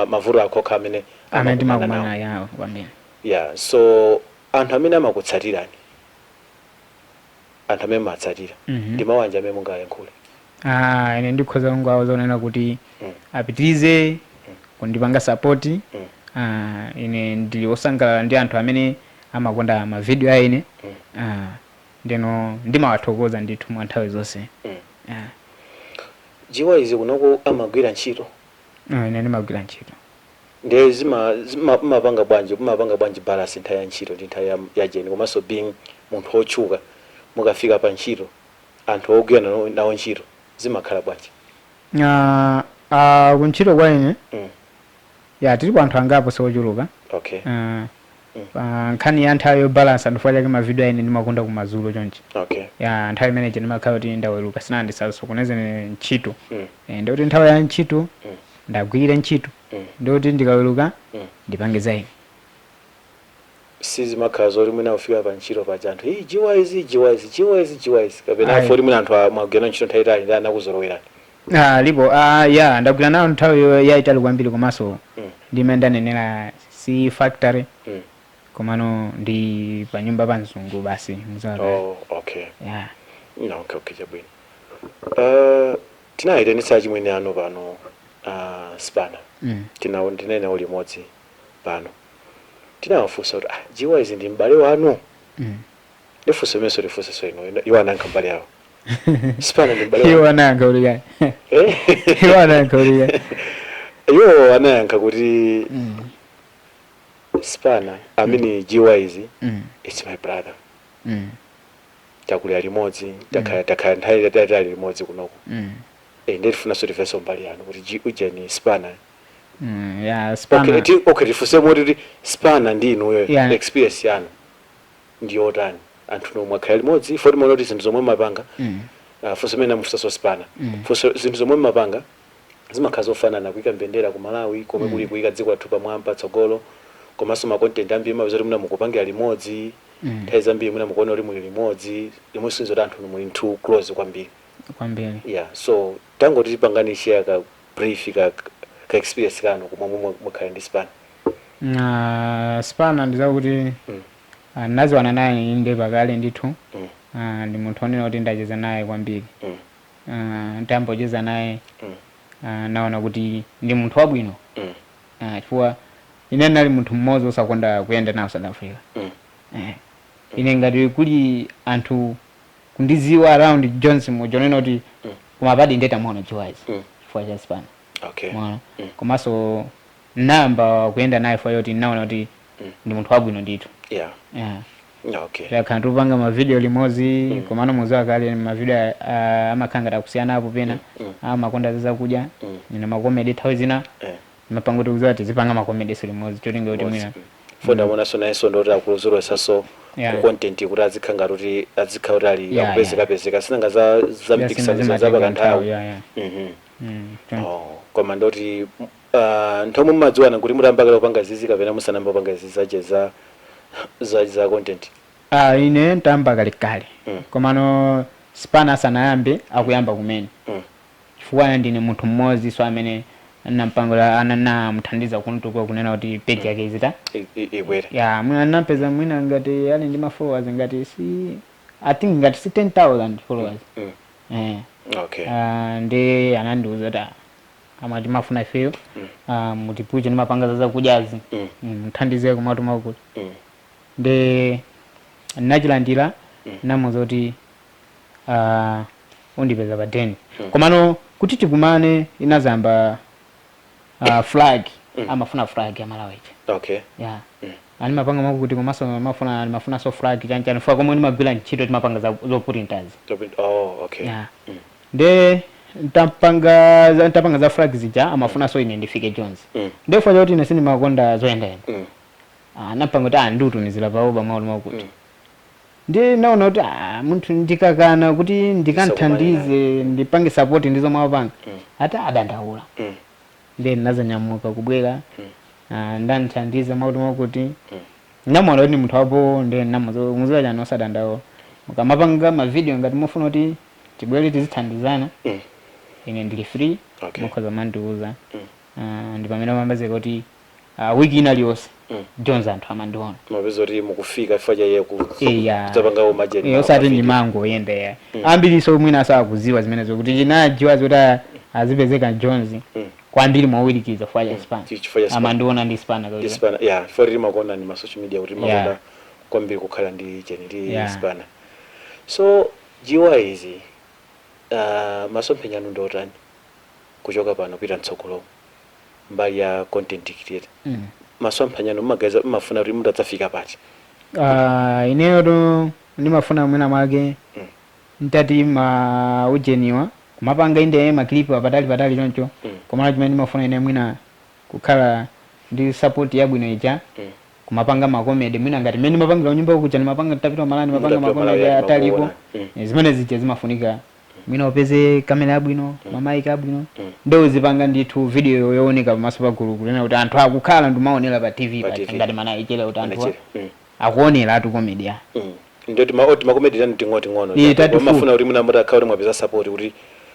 A: mavuto akhokha amene
B: amene
A: amakumana
B: timakumana
A: nawo.
B: Yawo kwambiri.
A: Yeah, so anthu amene amakutsatirani, anthu amene mumatsatira, ndi mawanja amene mungayankhule?
B: Ah, ine ndikhoza kungowaza kunena kuti apitirize kundipanga support. Ah, ine ndili wosangalala ndi anthu amene amakonda mavidiyo a ine. Ah, ndeno ndimawathokoza ndithu mwa nthawi zonse. Ah.
A: G-Wise kunoko amagwira ntchito?
B: Ah, ine ndimagwira ntchito.
A: Ndiye mumapanga bwanji balance nthawi ya ntchito ndi nthawi ya jeni, komanso being munthu wotchuka, mukafika pa ntchito anthu ogwira nawo ntchito zimakhala bwanji?
B: Ah, ah, kuntchito kwa ine, ya, tilipo anthu angapo, siochuluka. Ah, pa nkhani ya nthawi yobalansa, ndifukwa chake mavidiyo ine ndimakonda kumadzulo chonchi. Ya, nthawi imene ndimakhala kuti ndaweruka, sinandisasokoneze ntchito. Eh, ndikuti nthawi ya ntchito ndagwirire ntchito, ndikuti ndikaweruka ndipange za ine.
A: Sizimakhala zoti mwina kufika pa ntchito paja anthu, "Iyi G-Wise, G-Wise, G-Wise, G-Wise," kapena
B: Ayi.
A: foti mwina anthu mwagwira ntchito nthawi itali ndi anakuzolowerani?
B: Ah, lipo, ah, ya, ndagwira nawo nthawi yayitali kwambiri, komanso ndimene ndanenera si factory, komano ndi pa nyumba pa mzungu basi, muziwa kale.
A: Oh, okay.
B: Ya.
A: No, okay, chabwino. Tinayitanitsa achimwene ano pano, Spana. Tina ndinene limodzi pano, tinawafunsa kuti, ah, G-Wise ndi m'bale wanu? Ndifunse imenso, tifunsenso ino. Iwo anayankha mbali yawo. Spana ndi m'bale
B: Iwo
A: wanu?
B: anayankha kuti kani?
A: Eh?
B: Iwo anayankha kuti kani?
A: Iwo anayankha kuti Spana amene G-Wise, it's my brother. Takulira limodzi, takhala nthawi yatali limodzi kunoko. Eh, ndiye tifunanso timvenso mbali yanu kuti ujeni Spana.
B: Ya, Spana.
A: Okay, okay, tifunse moti kuti Spana ndi inuyo, experience yanu ndi yotani? Anthu nomwe mwakhala limodzi, foti muona kuti zinthu zomwe mumapanga, funso imene namufunsanso Spana, funso, zinthu zomwe mumapanga zimakhala zofanana, kuyika mbendera ku Malawi komwe kuli, kuyika dziko lathu pamwamba patsogolo, komanso ma content ambiri mapeza kuti muna mukupangira limodzi, nthawi zambiri muna mukuona kuti muli limodzi limodzi, zoti anthu muli too close kwambiri.
B: Kwambiri.
A: Yeah, so tangoti tipangani share ka brief ka experience kanu komwe mukhala ndi Spana.
B: Spana ndizakuti naziwana naye inde pakale ndithu. Ndi munthu onena kuti ndacheza naye kwambiri. Ntambocheza naye, naona kuti ndi munthu wabwino, chifukwa ine ndinali munthu mmodzi osakonda kuyenda nawo South Africa. Ine ngati kuli anthu kundiziwa around Johnson mujonena kuti kumapadi ndetamuona G-Wise, chifukwa cha Spana. Mwana. Komanso nayamba kuyenda naye chifukwa choti naona kuti ndi munthu wabwino ndithu. Yeah. Takhala tikupanga mavidiyo limodzi, komano muziwa kale mavidiyo amakhala ngati akusiyanapo pena. Amakonda za zakudya, ine ma comedy nthawi zina. Mapanga kuti kuziwa tizipanga ma comedy so limodzi, cholinga kuti mwina
A: Funa amonaso nayenso ndoti akulozolowesaso ku content kuti azikhala ngati kuti azikhala kuti ali akupezekapezeka, sinanga za mpikisano za pakanthawi.
B: Yeah.
A: Oh, koma ndoti nthawi mumadziwana kuti mutambakira kupanga zizi kapena musanamba kupanga zizi zache za content?
B: Ah, ine ntamba kalekale, komano Spana asanayambe, akuyamba kumene, chifukwa ndine munthu mmodzi so amene Nampangola anamuthandiza kuntukula, kunena kuti page yake izita
A: Ikwere.
B: Ya, mwina napeza mwina ngati ali ndi ma followers ngati si, I think ngati si 10,000 followers. Eh. Ah, ndi anandiuza kuti, "Ah, amati mafuna ifeyo mutipuche, ndimapanga za zakudyazi, muthandize kumatuma kuti." Ndi nachilandira, namuza kuti undipeza pa deni. Komano kuti tikumane inazamba flag. Amafuna flag ya Malawi ija. Ya, animapanga mwakuti, komanso mafuna mafunaso flag chanchani funa komwe ndimagwira ntchito, timapanga zopurintazi.
A: Oh, okay.
B: Ya. Nde ntapanga za flag zija, amafunanso ine ndifike Jones. Nde chakuti ine sindimakonda zoyendayenda, anapanga kuti andiutumizira pa Uber mwakuti mwakuti. Ndi naona kuti munthu ndikakana kuti ndikanthandize, ndipange support ndi zomwe apanga, ati adandaula. Ndi nazanyamuka kubwera, ndanthandiza mwakuti mwakuti. Namuona kuti ndi munthu wapo, ndi namuziwa chani, osadandaula, mukamapanga ma video ngati mufuna kuti tibwere tizithandizana, ine ndili free. Mukhoza mandiuza. Ndi pamene pamapezeka kuti wiki ina liyonse Jones anthu amandiona.
A: Mapeza kuti mukufika chifukwa cha iye ku
B: Iya.
A: kudzapanga umajeni.
B: Eh, osati ndimango yenda. Ambiriso mwina sakuziwa zimenezo kuti chinajiwa zoti azipezeka Jones kwambiri mowirikiza chifukwa cha Spana.
A: Chifukwa cha Spana.
B: Amandiona ndi Spana
A: Ndi
B: kuti
A: Spana, yeah, chifukwa tili makonda ndi ma social media kuti makonda kwambiri kukhala ndi cheni ndi Spana. So jiwa izi, masomphenya anu ndotani kuchoka pano kupita mtsogolo mbali ya content creator? Masomphenya anu mmagaza mmafuna kuti mutadzafika pati?
B: Ineyo to ndimafuna mwina mwake ntati ma ujeniwa kumapanga inde ma clip apatali patali choncho, komano chimene ndimafuna ine mwina kukhala ndi support yabwino ija, kumapanga ma comedy mwina ngati mmene ndimapangira nyumba kuja, ndimapanga tapita Malawi, ndimapanga
A: Mutapita
B: ma comedy
A: Malawi,
B: ataliko.
A: makuona.
B: Zimene zija zimafunika mwina upeze kamera yabwino, ma mic abwino, ndo uzipanga ndithu video yooneka pamaso pa gulu, kunena kuti anthu akukhala ndimaonera pa TV
A: Pa
B: paja,
A: TV.
B: ngati manaichera kuti anthu
A: Manaichera.
B: Akuonera atu comedy ya.
A: Ndio tima comedy tanu ting'ono ting'ono.
B: Eh, tatifupi.
A: Mafuna kuti mwina mutakhala kuti mwapeza support kuti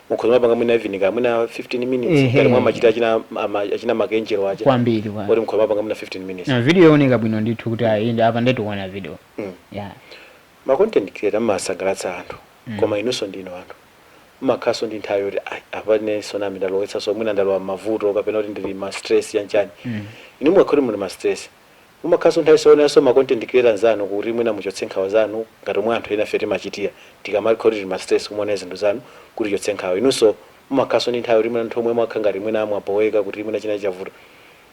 A: mukhoza mapanga mwina even ka mwina 15 minutes, ngati mwamachita achina achina makenjero aja,
B: Kwambiri kwa
A: kuti mukhoza mapanga mwina 15 minutes.
B: Na video yooneka bwino ndithu kuti ayi, inde apa ndetikuona video. Ya.
A: Ma content creator mmasangalatsa anthu, koma inunso ndino anthu, mmakhalanso ndi nthawi yoti, "Ai, apanenso nami ndalowetsanso, mwina ndalowa mavuto kapena kuti ndili ma stress yanchani." Inu mukakhala kuti muli ma stress, mumakhalanso nthawi soonanso ma content creator nzanu kuti mwina muchotse nkhawa zanu, ngati omwe anthu ena ife timachitira tikamakhala kuti tili ma stress, kumaona zinthu zanu kuti chotse nkhawa? Inunso mumakhalanso ndi nthawi kuti mwina anthu omwe mwakhala ngati mwina mwaboweka, kuti mwina china chavuta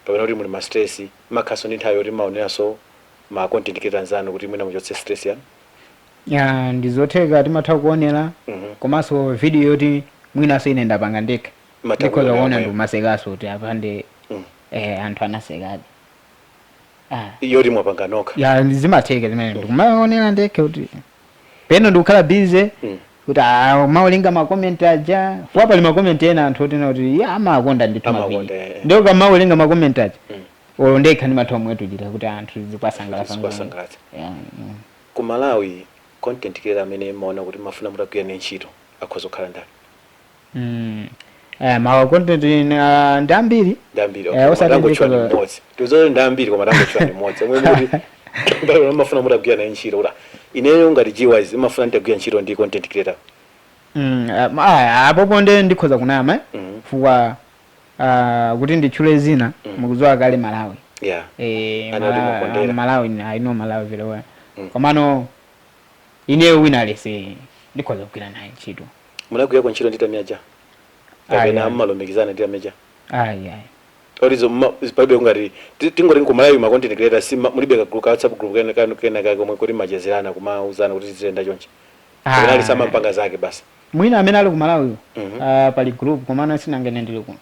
A: kapena kuti muli ma stress, mumakhalanso ndi nthawi yoti maoneranso ma content creator nzanu kuti mwina muchotse stress yanu?
B: Ya, ndizotheka, timatha kuonera, komanso video yoti mwinaso ine ndapanga ndekha,
A: Matha
B: ndikhoza
A: kuonera
B: kuona
A: mweyo.
B: ndikumazekaso kuti apande anthu anasekadi.
A: Yoti mwapanga nokha.
B: Ya, zimatheka zimene ndikumaonera ndekha kuti peno ndikukhala busy kuti mawerenga ma comment aja, fuwa pali ma comment ena anthu otina kuti ya amakonda ndithu
A: Amakonda,
B: ma video.
A: eh.
B: Ndio kamawerenga ma comment aja, olo ndekha ndimatha omwe tuchita kuti anthu zikwasangalatsa.
A: Zikwasangalatsa.
B: Ya.
A: Ku Malawi, content creator amene maona kuti mafuna mutagwira ne ntchito akhoza kukhala ndani?
B: Ma content ndi ambiri.
A: Ndi ambiri.
B: Eh,
A: Okay.
B: osati
A: Tangochula ndi mmodzi. Tuzole ndi ambiri, koma tangochula ndi mmodzi omwe muti mbali mafuna mutagwira naye ntchito, kuti ineyo ngati G-Wise imafuna nditagwira ntchito ndi content creator.
B: Apopo nde ndikhoza kunama, eh? Fuwa kuti nditchule zina, mukudziwa kale Malawi.
A: Ana kuti mukondera.
B: Malawi, I know Malawi very well. Komano ineyo wina alese ndikhoza kugwira naye ntchito.
A: Munagwirako ntchito ndi Tamiaja kapena
B: Ayi.
A: mmalumikizana ndi Tamiaja?
B: Ayi, ayi.
A: Orizo palibe ngati tingoti ku Malawi ma content creator si mulibe ka group, ka WhatsApp group kena kanu kena kake komwe kuti machezerana, kumauzana kuti tiziyenda chonchi, kapena ali samampanga zake basi?
B: Mwina amene ali ku Malawi, pali group, komano sinangene ndili kuno.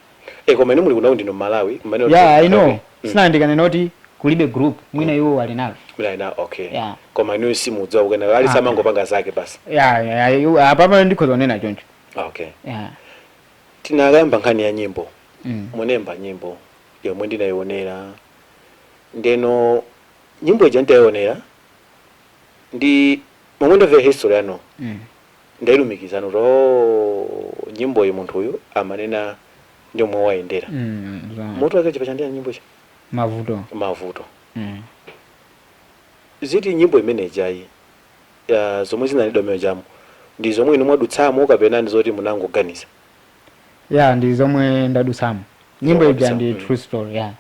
A: Eh, koma inu muli kuno, ndinu Malawi mmene
B: Yeah, I know. Sinandikanena kuti kulibe group, mwina iwo ali nalo.
A: Mwina ina, okay.
B: Yeah.
A: Koma inu simudziwa kukena ali samangopanga zake basi?
B: Yeah, apapa ndikhoza kunena choncho.
A: Okay.
B: Yeah.
A: Tinakayamba nkhani ya nyimbo. Munemba nyimbo yomwe ndinayionera, ndeno nyimbo ija nditayionera ndi momwe ndamvera history yanu, ndayilumikizana kuti, oh, nyimbo iyi munthu uyu amanena. Ndi omwe wayendera. Mutu wake chipachandira nyimbo ichi?
B: Mavuto.
A: Mavuto. Ziti nyimbo imene ijayi, zomwe zinalidwa mmene jamo ndi zomwe inu mwadutsamo kapena ndi zoti munangoganiza?
B: Ya, ndi zomwe ndadutsamo. Nyimbo
A: Zomwe
B: ija
A: mwadutsamo.
B: ndi true story, ya.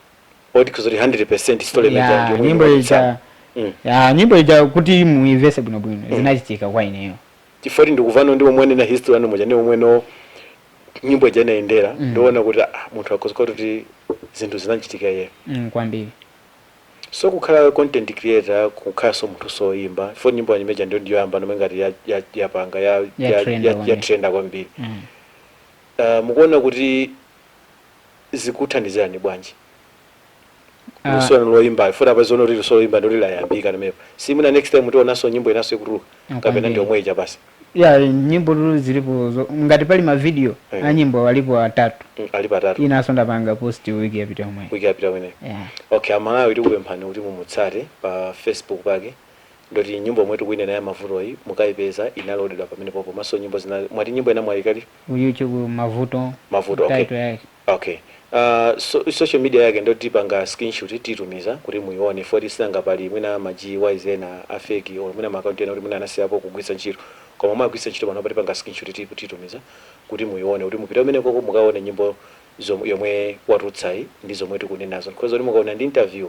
A: Oti kuzoti 100% story imene ija
B: Ya,
A: ndi yomwe
B: nyimbo
A: mwadutsamo.
B: ija. Ya, nyimbo ija, kuti muimvese bwinobwino, zinachitika kwa ineyo.
A: Chifukwa ndikuvano ndi omwe na history anu muja, ndi omwe no nyimbo ija inayendera, ndiona kuti munthu akhoza kuti zinthu zinachitika iye.
B: Kwambiri.
A: So kukhala content creator, kukhalanso munthu soyimba, chifukwa nyimbo yanyimeja ndio ndiyoyamba nomwe ngati yapanga ya
B: Ya trenda kwambiri.
A: Ya trenda kwambiri. Mukuona kuti zikuthandizirani bwanji luso lanu loyimba? Futi apa zoona kuti luso loyimba ndoti layambika namepo, simuna next time tionanso nyimbo inaso ikutuluka kapena
B: Kwambiri.
A: ndi omwe ija basi?
B: Ya, nyimbo tu zilipo ngati pali mavideo a nyimbo alipo atatu.
A: Alipo atatu.
B: Inaso ndapanga post wiki yapita yomwe.
A: Wiki yapita imeneyo?
B: Yeah.
A: Okay, Amalawi, tikupemphani kuti mumutsate pa Facebook pake, ndoti nyimbo omwe tikuinena ya Mavutoyi mukayipeza, inalodedwa pamenepo, komanso nyimbo zina. Mwati nyimbo ina mwayikali?
B: Ku YouTube, Mavuto.
A: Mavuto, okay.
B: Title yake.
A: Okay, so, social media yake ndoti tipanga screenshot, titumiza kuti muione, foti sinanga pali mwina ma GYs ena a fake or mwina ma account ena kuti mwina anasiyapo kugwiritsa ntchito, koma mwagwiritsa ntchito pano patipanga screenshot, titumiza kuti muione, kuti mupite kumene koko mukaone nyimbo yomwe watulutsayi ndi zomwe tikunenazo, because kuti mukaona ndi interview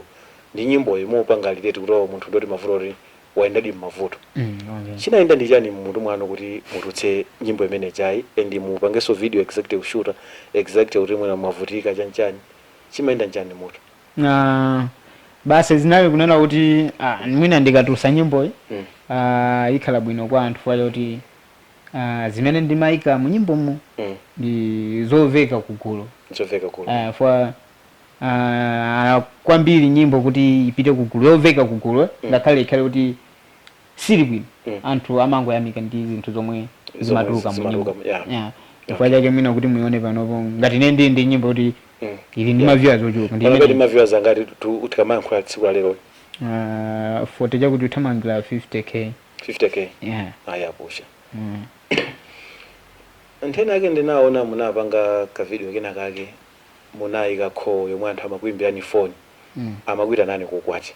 A: ndi nyimboyo mupanga relate kuti oh, munthu ndoti mavuto, kuti wayendadi mmavuto.
B: Okay.
A: Chinayenda ndi chani mmutu mwanu kuti mutulutse nyimbo imene jayi and mupangenso video exact, kushuta exact kuti mwina mwavutika chanchani? Chimayenda njani mutu?
B: Basi zinali kunena kuti mwina ndikatulutsa nyimboyi ikhala bwino kwa anthu faja kuti zimene ndimayika mu nyimbomo ndi zomveka kugulu.
A: Zomveka kugulu.
B: Fa kwambiri nyimbo kuti ipite kugulu, yomveka kugulu, ngakhale ikhale kuti sili bwino, anthu amangoyamika ndi zinthu zomwe zimatuluka mu nyimbo.
A: Zimatuluka, yeah.
B: Yeah. Chifukwa chake mwina kuti muione panopo ngati ine ndi nyimbo kuti ili ndi ma viewers ochuluka ndi
A: Pano
B: imene
A: ma viewers angati tikamayankhula tsiku la lero?
B: 40 chakuti, uthamangira 50K.
A: 50K?
B: Yeah.
A: Ayapusha. Nthena yake ndinaona munapanga ka video kena kake, munayika call yomwe anthu amakuimbirani foni, amakuitanani kukwati,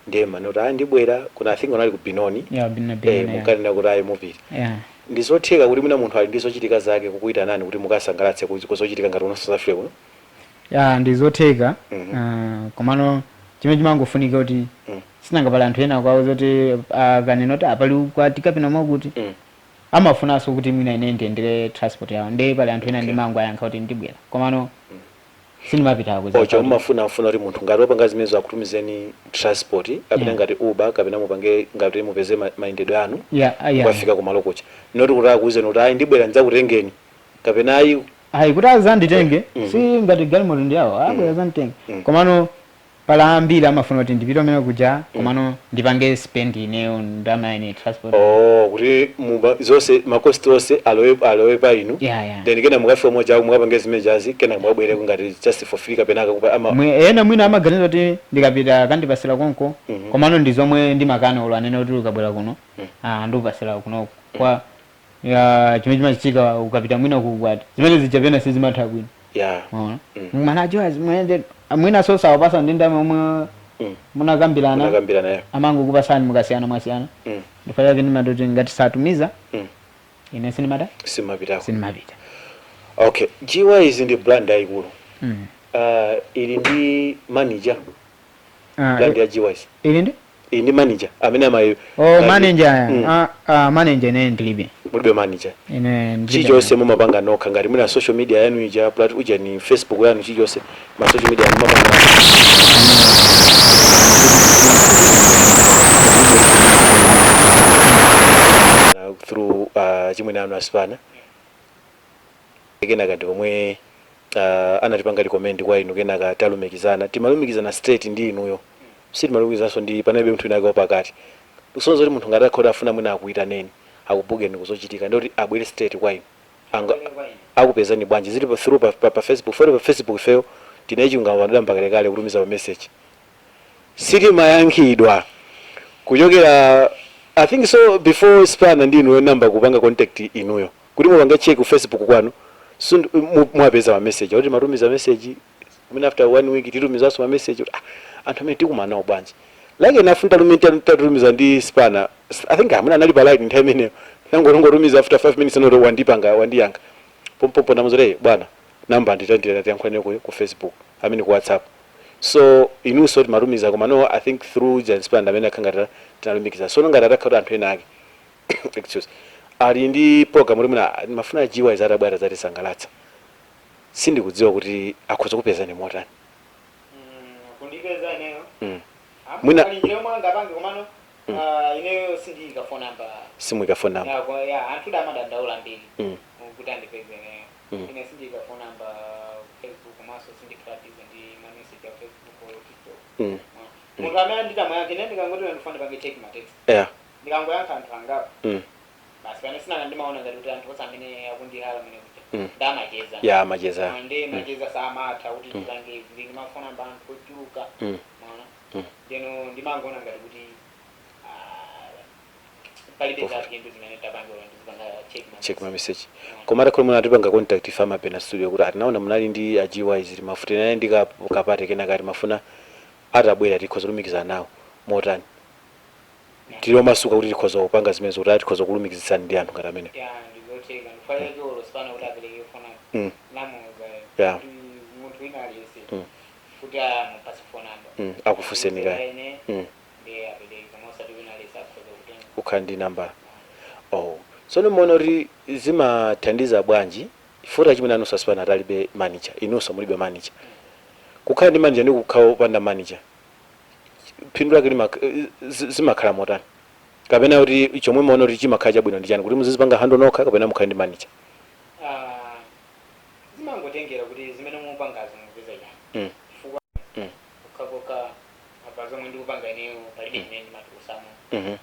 A: ndiye manoti ayi ndibwera kuna, I think unali ku Binoni.
B: Yeah, bina bina. Yeah.
A: Munkanena kuti ayi mupita.
B: Yeah.
A: Ndizotheka kuti mwina munthu ali ndi zochitika zake kukuitanani kuti mukasangalatse kuzochitika ngati uno South Africa kuno?
B: Ya, ndizotheka. Komano chimene chimangofunika kuti sinanga pali anthu ena kwawo zoti akanena kuti apali ukwati kapena mwakuti, amafunanso kuti mwina ine ndiyendere transport yawo, ndiye pali anthu ena ndimango ayankha kuti ndibwera, komano sindimapitako.
A: Ocho mumafuna mfuna kuti munthu ngati wapanga zimenezo akutumizeni transport kapena ngati Uber, kapena mupange ngati mupeze mayendedwe anu mukafika kumalo kucha, noti kuti akuwuzeni kuti ayi ndibwera ndidzakutengeni kapena ayi?
B: Ayi, kuti azanditenge, si ngati galimoto ndi yawo, abwera azanditenge. Komano pala ambiri amafuna kuti ndipite umene kuja, komano ndipange spend ineyo ndalama ine transport.
A: Oh, kuti zonse ma cost onse alowe pa inu.
B: Yeah.
A: Then kena mukafika moja mukapange zimene jazi, kena mukabwereko ngati just for free kapena akakupa ama
B: Ena mwina amaganiza kuti ndikapita kandipasira konko. Komano ndi zomwe ndimakana, olo anene kuti ukabwera kuno, ndikupasira kunoko kwa ya chimene chimachitika ukapita mwina kukwati, zimene zijapena sizimatha bwino. Maona? Manacho mwende mwina so sawapasa ndi ndalama omwe munakambirana.
A: Munakambirana, yeah.
B: Amangokupasani mukasiyana, mwasiyana. Ndifukwa chake ndimatoti ngati satumiza, ine sinimata
A: Simapitako.
B: Sinimapita.
A: Okay, GYs ndi brand yayikulu. Ili ndi manager? Brand ya GYs.
B: Ili ndi?
A: Ili ndi manager amene amayi?
B: Oh, manager? Manager ine ndilibe.
A: Mulibe manager?
B: Ine ndilibe.
A: Chilichonse mumapanga nokha, ngati mwina social media yanu ija, uja ni Facebook yanu, chilichonse ma social media yanu mumapanga nokha? Through chimwene anu asipana, kenaka ndi pomwe anatipanga recommend kwa inu, kenaka talumikizana, timalumikizana straight ndi inuyo, sitimalumikizanso ndi panalibe munthu winake wapakati. Kusonyeza kuti munthu ngati akhoda afuna mwina akuitaneni, akubukeni kuzochitika, ndoti abwere straight kwa inu. Akupezani bwanji? Zili pa through pa Facebook? Fori pa Facebook ifeyo tinaichunga padamba kalekale, kutumiza pa message sitimayankhidwa kuchokera, I think so, before spana ndi inuyo namba kupanga contact inuyo kuti mupange check ku Facebook kwanu. So mwapeza ma message kuti matumiza message mwina after one week titumizanso ma message kuti, ah, anthu amene tikumana nawo bwanji? Like enough ntatumiza ndi Spana, I think amene anali pa line nthawi imeneyo, nangotongotumiza after 5 minutes anoto wandipanga, wandiyankha pompompo, ndamuzoti, "Bwana, namba nditandira tiyankhulane ku Facebook, amene ku WhatsApp." So inunso timatumiza, koma no, I think through Jan Spana amene akhangati tinalumikiza. So ngati atakhala kuti anthu ena ake, excuse, ali ndi program kuti mwina mafuna jiwa izatabwera zatisangalatsa, sindikudziwa kuti akhoza kupezani motani.
B: Kundipeza ineyo?
A: Mwina-
B: Njira yomwe angapange, komano ineyo sindiyika phone number.
A: Simuyika phone number?
B: Ya, anthu damadandaula mbiri kuti andipeze ineyo. Ine sindiyika phone number Facebook, komanso sindikhala busy ndi ma message ya Facebook or TikTok. Munthu amene nditamuyankha ine, ndikangoti ndifuna ndipange check ma text, ndikangoyankha anthu angapo, basi, pane sinanga ndimaona ngati kuti anthu onse amene akundihala amene kuja ndamacheza.
A: Ya, macheza.
B: Ndi macheza samatha kuti tipange izi, ndili ma phone number anthu ochuluka. Maona? Ndeno ndimangoona ngati kuti palibe
A: Pofuna.
B: za phindu zimene tapangira ndizipanga check ma
A: Check ma
B: message.
A: message. Koma atakhale muna atipanga contact ife amapena studio kuti atinaona munali ndi ajiwa izi, timafuta naye ndi kapate kena kati mafuna atabwera tikhoza kulumikizana nawo motani? Tili omasuka kuti tikhoza kupanga zimenezo, kuti tikhoza kulumikizitsani ndi anthu ngati amene.
B: Ya, ndizotheka. Ndikufanira chiolo sipana kuti apereke phone number. Namuuza kuti munthu wina aliyense kuti amupase phone number.
A: Akufunseni kaya.
B: Ine ndiye apereke, koma osati wina aliyense akhoza kutenga.
A: Kukhala ndi nambala. Oh, tsono muona kuti zimathandiza bwanji futa chimene anunso asipana atalibe manager, inunso mulibe manager? Kukhala ndi manager ndi kukhala opanda manager, phindu lake zimakhala motani? Kapena kuti chomwe muona kuti chimakhala chabwino ndi chani, kuti muzizipanga handle nokha kapena mukhale ndi manager?
B: Ah, zimangotengera kuti zimene mupangazo mupeza chani. Chifukwa kukhakokha apa zomwe ndikupanga ineyo, palibe chimene ndimatikusamo.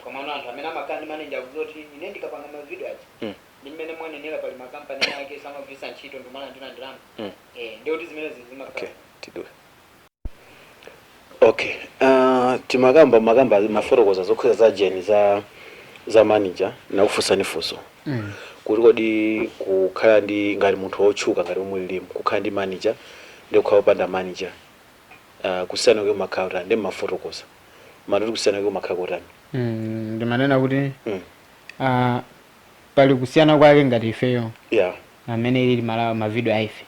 B: Komano anthu amene amakhala ndi manager akudziwa kuti ine ndikapanga mavideo aja, ndi mmene mwanenera, pali makampani ake samagwiritsa ntchito ndimalandira ndalama. Ndikuti zimenezi zimakhala.
A: Okay, tidule. Okay, timakamba makamba mafotokoza zokhuza za jeni za manager, nakufunsani funso kuti kodi kukhala ndi, ngati munthu wotchuka ngati momwe lilimu, kukhala ndi manager ndi kukhala opanda manager, kusiyana kwake kumakhala kutani? Ndi mafotokoza matuti kusiyana kwake kumakhala kutani?
B: Ndimanena kuti pali kusiyana kwake ngati ifeyo amene ili mavideo a ife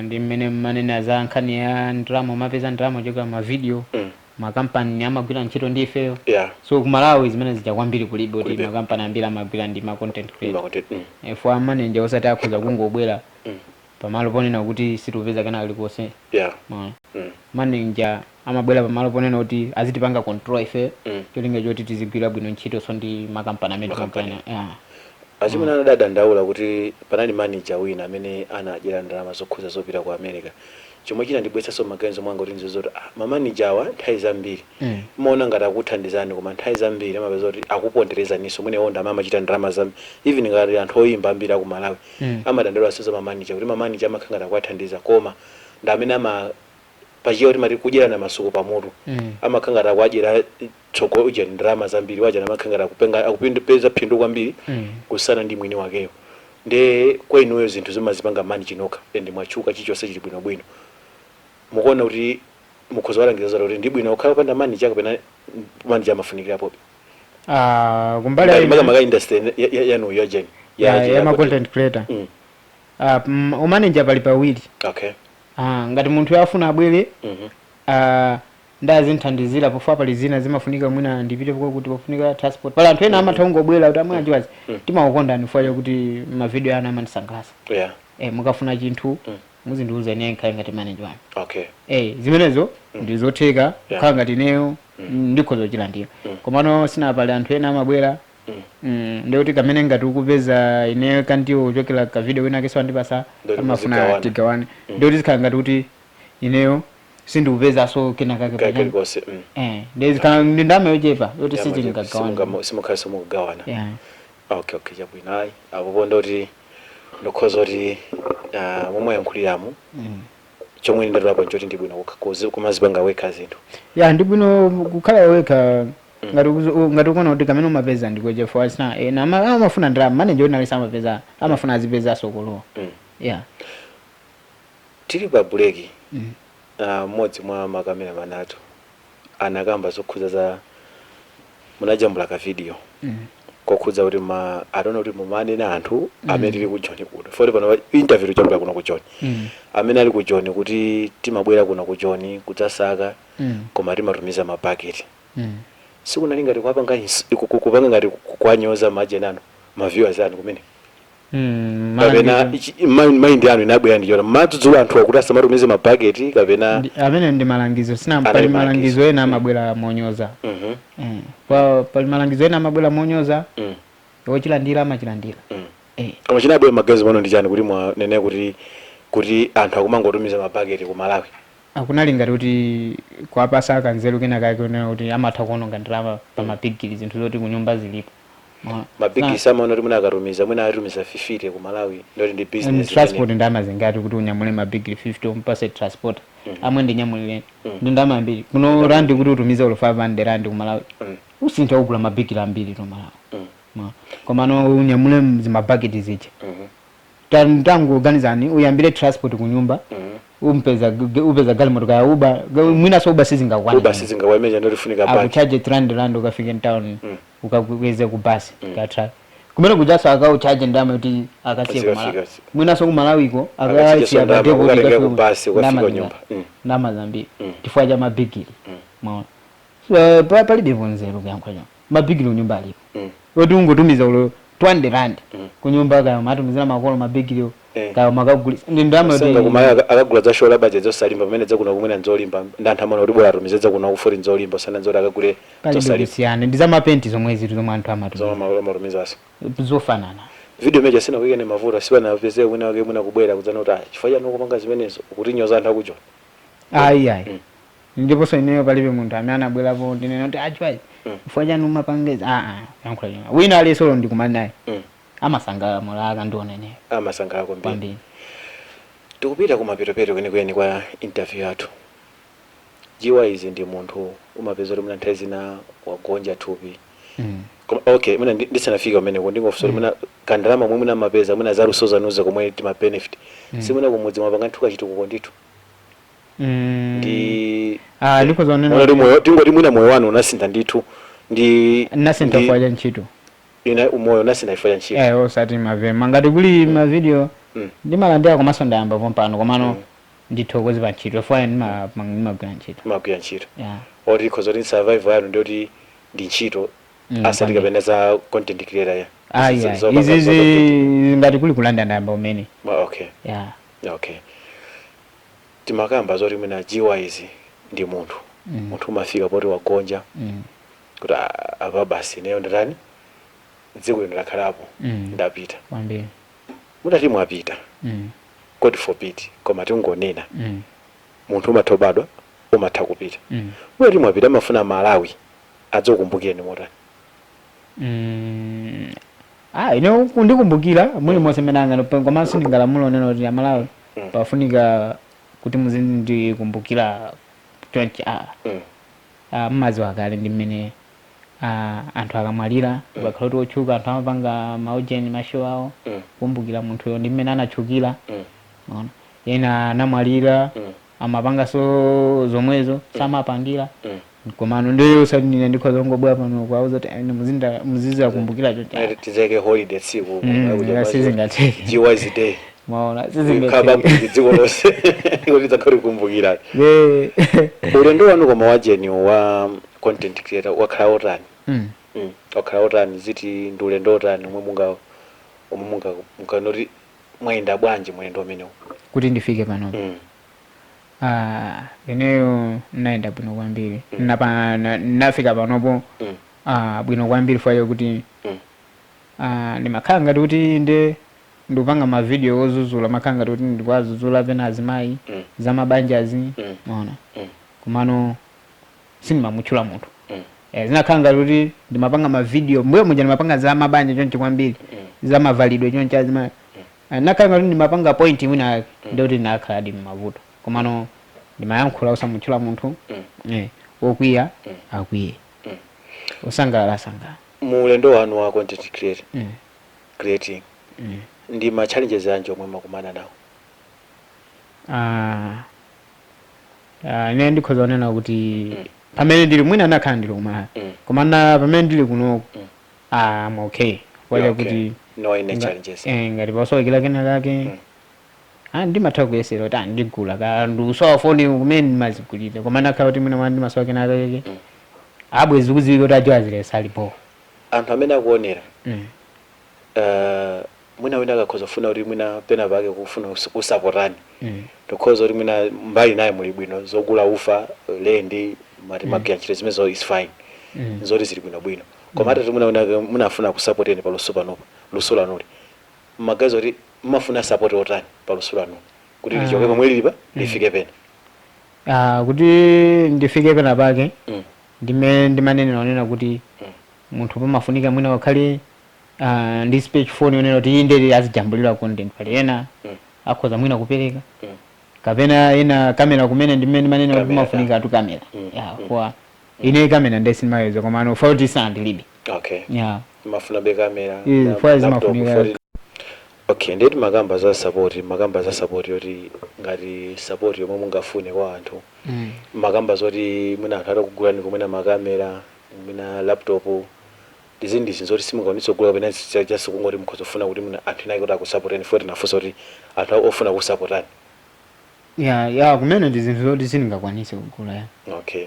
B: ndi mmene mmanena za nkhani ya ndalama, umapeza ndalama kuchokera mavideo, makampani amagwira ntchito ndi ifeyo. So ku Malawi zimene zija kwambiri kulibe, kuti
A: Kulibe.
B: makampani ambiri amagwira ndi ma content creator.
A: Ma content.
B: For manager osati akhoza kungobwera pamalo ponena kuti situpeza kena kalikonse. Manager amabwera pamalo ponena kuti azitipanga control ife, cholinga choti tizigwira bwino ntchito, so ndi makampani amene
A: Makampani.
B: timagwira, yeah.
A: Achimene anadadandaula kuti panali manager wina amene anadyera ndalama zokhuza zopita ku America, chomwe chinandibweretsanso maganizo mwanga kuti nzoti mamanager awa nthawi zambiri mumaona ngati akuthandizani, koma nthawi zambiri amapeza kuti akuponderezaninso. Mwina iwo ndamene amachita ndalama zambiri. Even ngati anthu oyimba ambiri aku Malawi amadandaula za mamanager, kuti mamanager amakhala ngati akuwathandiza, koma ndi amene ama pachiyo timati kudyerana masuku pamutu. Amakhala ngati akuadyera tsogolo uja ndalama zambiri, waja amakhala ngati akupenga akupeza phindu kwambiri kusiyana ndi mwini wakeyo. Nde kwa inuyo zinthu zimazipanga manage nokha and mwatchuka, chilichonse chili bwinobwino, mukuona kuti mukhoza kuwalangiza kuti ndi bwino kukhala opanda manager kapena manager amafunikirapobe?
B: Ah, kumbali ya
A: makamaka industry yanuyo yajeni.
B: Ya ma content creator, umanager pali pawiri. Ngati munthu afuna abwere ndazinthandizira pofa pali zina zimafunika, mwina ndipite kuti pofunika transport. Pali anthu ena amatha kungobwera kuti amwe ajiwazi, timakukondani chifukwa chakuti mavideo anu amandisangalatsa. Mukafuna chinthu muzindiuza ine nkhale ngati manager wanu. Zimenezo ndizotheka kukhala ngati ineyo ndikhoza kuchilandira. Komano sina pali anthu ena amabwera, ndikuti kamene ngati ukupeza ineyo kandiwo kuchokera ka video wina keso andipasa,
A: Ndoti
B: amafuna
A: muzigawana.
B: tigawane. Ndikuti zikhala ngati kuti ineyo sindikupezanso kena kake pachani.
A: Kalikonse.
B: Ndizikhala ndi ndalama yochepa yoti sitingagawana.
A: Simukhala simukugawana.
B: Yeah.
A: Okay, chabwino. Ayi, apo ponda kuti ndikhoza kuti momwe yankhuliramu, chomwe ndatulapo nchoti ndi bwino kumazipanga wekha zinthu.
B: Ya, ndi bwino kukhala wekha. Ngati ukuona kuti kamene umapeza ndikochepa, sina ena amafuna ndalama, manager wina alese amapeza, amafuna azipeza sokolowa. Yeah.
A: Tili pa break, mmodzi mwa ma cameraman athu anakamba zokhudza za munajambula ka video kokhudza kuti ma, I don't know, kuti mumanena anthu amene tili ku Joni kuno, foti pano interview tijambula kuno ku Joni, amene ali ku Joni, kuti timabwera kuno ku Joni kudzasaka, koma timatumiza mabaketi. Sikunali ngati kupanga kupanga ngati kwanyoza majeni anu, ma viewers anu kumene, kapena mind yanu inabwera ndichona madzudzula anthu akuti asamatumize mabaketi, kapena?
B: Amene ndi malangizo, sina.
A: Anali
B: Pali
A: malangizo.
B: Malangizo ena amabwera monyoza. Pali malangizo ena amabwera monyoza, wochilandira amachilandira.
A: Koma chinabwera magazi pano ndi chani kuti mwanene kuti anthu akumangotumiza mabaketi ku Malawi?
B: Akunali ngati kuti kuwapasa kanzeru kena kake kunena kuti amatha kuononga ndalama pa mabigili, zinthu zoti kunyumba zilipo.
A: Mabigili samaona kuti mwina akatumiza, mwina atumiza 50 ku Malawi, ndoti ndi business.
B: Transport ndalama zingati kuti unyamule mabigili 50, umpase transport, amwe ndinyamulire, ndi ndalama ambiri. Kuno randi kuti utumize ulo 500 rand ku Malawi, usintha kugula mabigili ambiri to Malawi. Komano unyamule zimabaketi zija, tangoganizani, uyambire transport kunyumba, umpeza upeza galimoto kaya Uber, mwinaso Uber sizingakwana.
A: Uber sizingakwana, ndoti funika baki.
B: Akuchaje 300 rand ukafike mtown, ukakweze ku basi, ka truck kumene kujaso akauchaje ndalama kuti akasiye ku
A: Azikafika.
B: Malawi, mwinaso ku Malawiko
A: akasiye
B: akasiya
A: ndalama,
B: pa depot.
A: ukatengera
B: Ikafike
A: ku basi, ukafika
B: ndalama
A: kunyumba.
B: Ndalama zambiri chifukwa cha mabigili. Maona? So, palibe nzeru kuyankhula choncho. Mabigili kunyumba alipo, oti ungotumiza ulo 20 rand kunyumba, kaya matumizira makolo mabigili, kaya makagulisa, ndi ndalama
A: Senga
B: yoti
A: kumaya akagula za shola baje zosalimba, pamene zakuno kumwena nzolimba, ndi anthu amaona kuti bora atumize zakuno kufuti nzolimba, osana nzoti akagule
B: palibe
A: zosalimba.
B: Kusiyana ndi zamapenti zomwe zitu zomwe anthu amatumiza.
A: Zomwe amatumizaso.
B: Zofanana.
A: Video meja sina kuyikene mavuto, sipanapezeke mwina wake mwina kubwera kudzana kuti, "Ah, chifukwa chani ukupanga zimenezo, ukutinyoza anthu akujo?"
B: Ayi, ayi. Ndiponso ineyo palibe munthu amene anabwerapo ndinena kuti achwayi, chifukwa chani umapangeza? Aa, yankhula chona, wina aliyense ndikumana naye amasangalala mola akandiona ineyo.
A: Amasangalala kwambiri.
B: Kwambiri.
A: Tikupita kumapetopeto kwenikweni kwa interview yathu. Jiwa izi ndi munthu umapeza kuti mwina nthawi zina wagonja thupi. Koma okay, mwina ndisanafika kumeneko, ndingofunsa kuti mwina kandalama momwe mwina mapeza, mwina zaluso zanuzo komwe tima benefit, simwina kumudzi mwapanga nthu kachitukuko ndithu? Ndi
B: Ah, ndikhoza kunena
A: Mwina moyo, tingoti mwina moyo wanu unasintha ndithu ndi
B: Nasintha chifukwa cha ntchito.
A: Ina moyo unasintha chifukwa cha ntchito.
B: Eh, osati mavema ngati kuli mavideo ndimalandira, komanso ndayamba pompano, komano ndithokoze pa ntchito chifukwa ndimagwira ntchito.
A: Magwira ntchito.
B: Yeah.
A: Oti ikhoza kuti survival yanu ndiyoti ndi ntchito, asati
B: kwambiri.
A: kapena za content creator ya
B: Ayi, ayi. Izi ngati kuli kulanda, ndayamba umene.
A: Okay.
B: Yeah.
A: Okay, timakamba zoti mwina jiwa izi ndi munthu, munthu umafika poti wagonja, kuti, "Ah, apa basi, ineyo ndatani, dziko lino lakhalapo, ndapita."
B: Kwambiri.
A: Mutati mwapita, God forbid, koma tingonena, munthu umatha kubadwa, umatha kupita, mutati mwapita, amafuna Malawi adzokumbukireni motani?
B: Ah, ine kundikumbukira muli monse mmene anga, komanso ndingalamula onena kuti Amalawi pafunika kuti muzindikumbukira chonchi, ah. Ah, mmadziwa kale ndi mmene, ah, anthu akamwalira, ukakhala kuti otchuka, anthu amapanga maujeni, ma show awo, kukumbukira munthuyo ndi mmene anatchukira. Maona, ena anamwalira, amapanganso zomwezo samapangira. Komano ndiyo usati nine ndikhoza kungobwera pano kuwauza kuti, "Ah, ine muzizakumbukira chonchi."
A: Ati tizeke holiday tsiku
B: Sizingatheke.
A: Jiwaizi Day.
B: Maona,
A: khala
B: sizingatheke.
A: Public dziko lonse kuti tidzakhale kukumbukira ulendo wanu. Koma wajeni wa content creator wakhala otani? Wakhala otani? Ziti ndi ulendo otani omwe munga munganoti mwayenda bwanji mulendo umenewu?
B: Kuti ndifike pano, ah, ineyo ndinayenda bwino kwambiri. Nafika panopo, ah, bwino kwambiri fayo kuti ah, ndimakhala ngati kuti nde ndikupanga mavideo ozuzula, makhala ngati kuti ndikuwazuzula pena azimayi, za mabanjazi. Maona? Komano sindimamutchula munthu. Zinakhala ngati kuti ndimapanga mavideo mbuyo muja, ndimapanga za mabanja chonchi kwambiri, za mavalidwe chonchi azimayi. Nakhala ngati ndimapanga point mwina yake, ndikuti ndinakhala di mmavuto, komano ndimayankhula osamutchula munthu. Wokwiya akwiye. Usangalala sangalala.
A: Mulendo wanu wa content create, creating, ndi ma challenges anji omwe makumana nawo?
B: Ah, ah, ine ndikhoza kunena kuti pamene ndili, mwina nakhala ndili kumala, koma na pamene ndili kunoku, ah, I'm okay. Kwacha kuti
A: No any challenges?
B: Ngati pasowekera kena kake, ah, ndimatha kuyesera kuti ah, ndigula ka ndikusowa foni kumene ndimazigulira, koma nakhala kuti mwina mwa ndimasowa kena kake, abwezi kudziwika kuti ajo azilesa alipo.
A: Anthu amene akuonera, mwina wina akakhoza kufuna kuti mwina pena pake kufuna kusapotani, ndikhoza kuti mwina mbali naye muli bwino, zogula ufa, lendi, mati magwira ntchito zimenezo is fine, zoti zili bwinobwino, koma atati mwina wina munafuna kusapoteni pa luso panopa, luso lanuli, mmagazi kuti mmafuna support otani pa luso lanuli kuti lichoke pomwe lilipa lifike pena?
B: Ah, kuti ndifike pena pake, ndime ndimanenera onena kuti munthu pamafunika mwina wakhale ndi speech phone yonena kuti iyi ndeti azijambulira content, pali ena akhoza mwina kupereka, kapena ena kamera kumene ndimene ndimanena kuti
A: Kamera,
B: pamafunika tu kamera, ya, kwa ine kamera ndesi ndimayeza, koma ano fauti sandilibe. Ya.
A: Mafuna be kamera
B: Fwa
A: laptop,
B: zimafunika.
A: Okay, ndeti makamba za support, makamba za support yoti ngati support yomwe mungafune kwa anthu, makamba zoti mwina anthu atakugulani kumwina makamera, mwina laptop, izi ndi zinthu zoti simungakwanitse kugula, kapena just kungoti mukhoza kufuna kuti mwina anthu ena kuti akusapoteni, foti nafunsa kuti anthu ofuna kusapotani.
B: Ya, kumene ndi zinthu zoti sindingakwanise kugula, ya.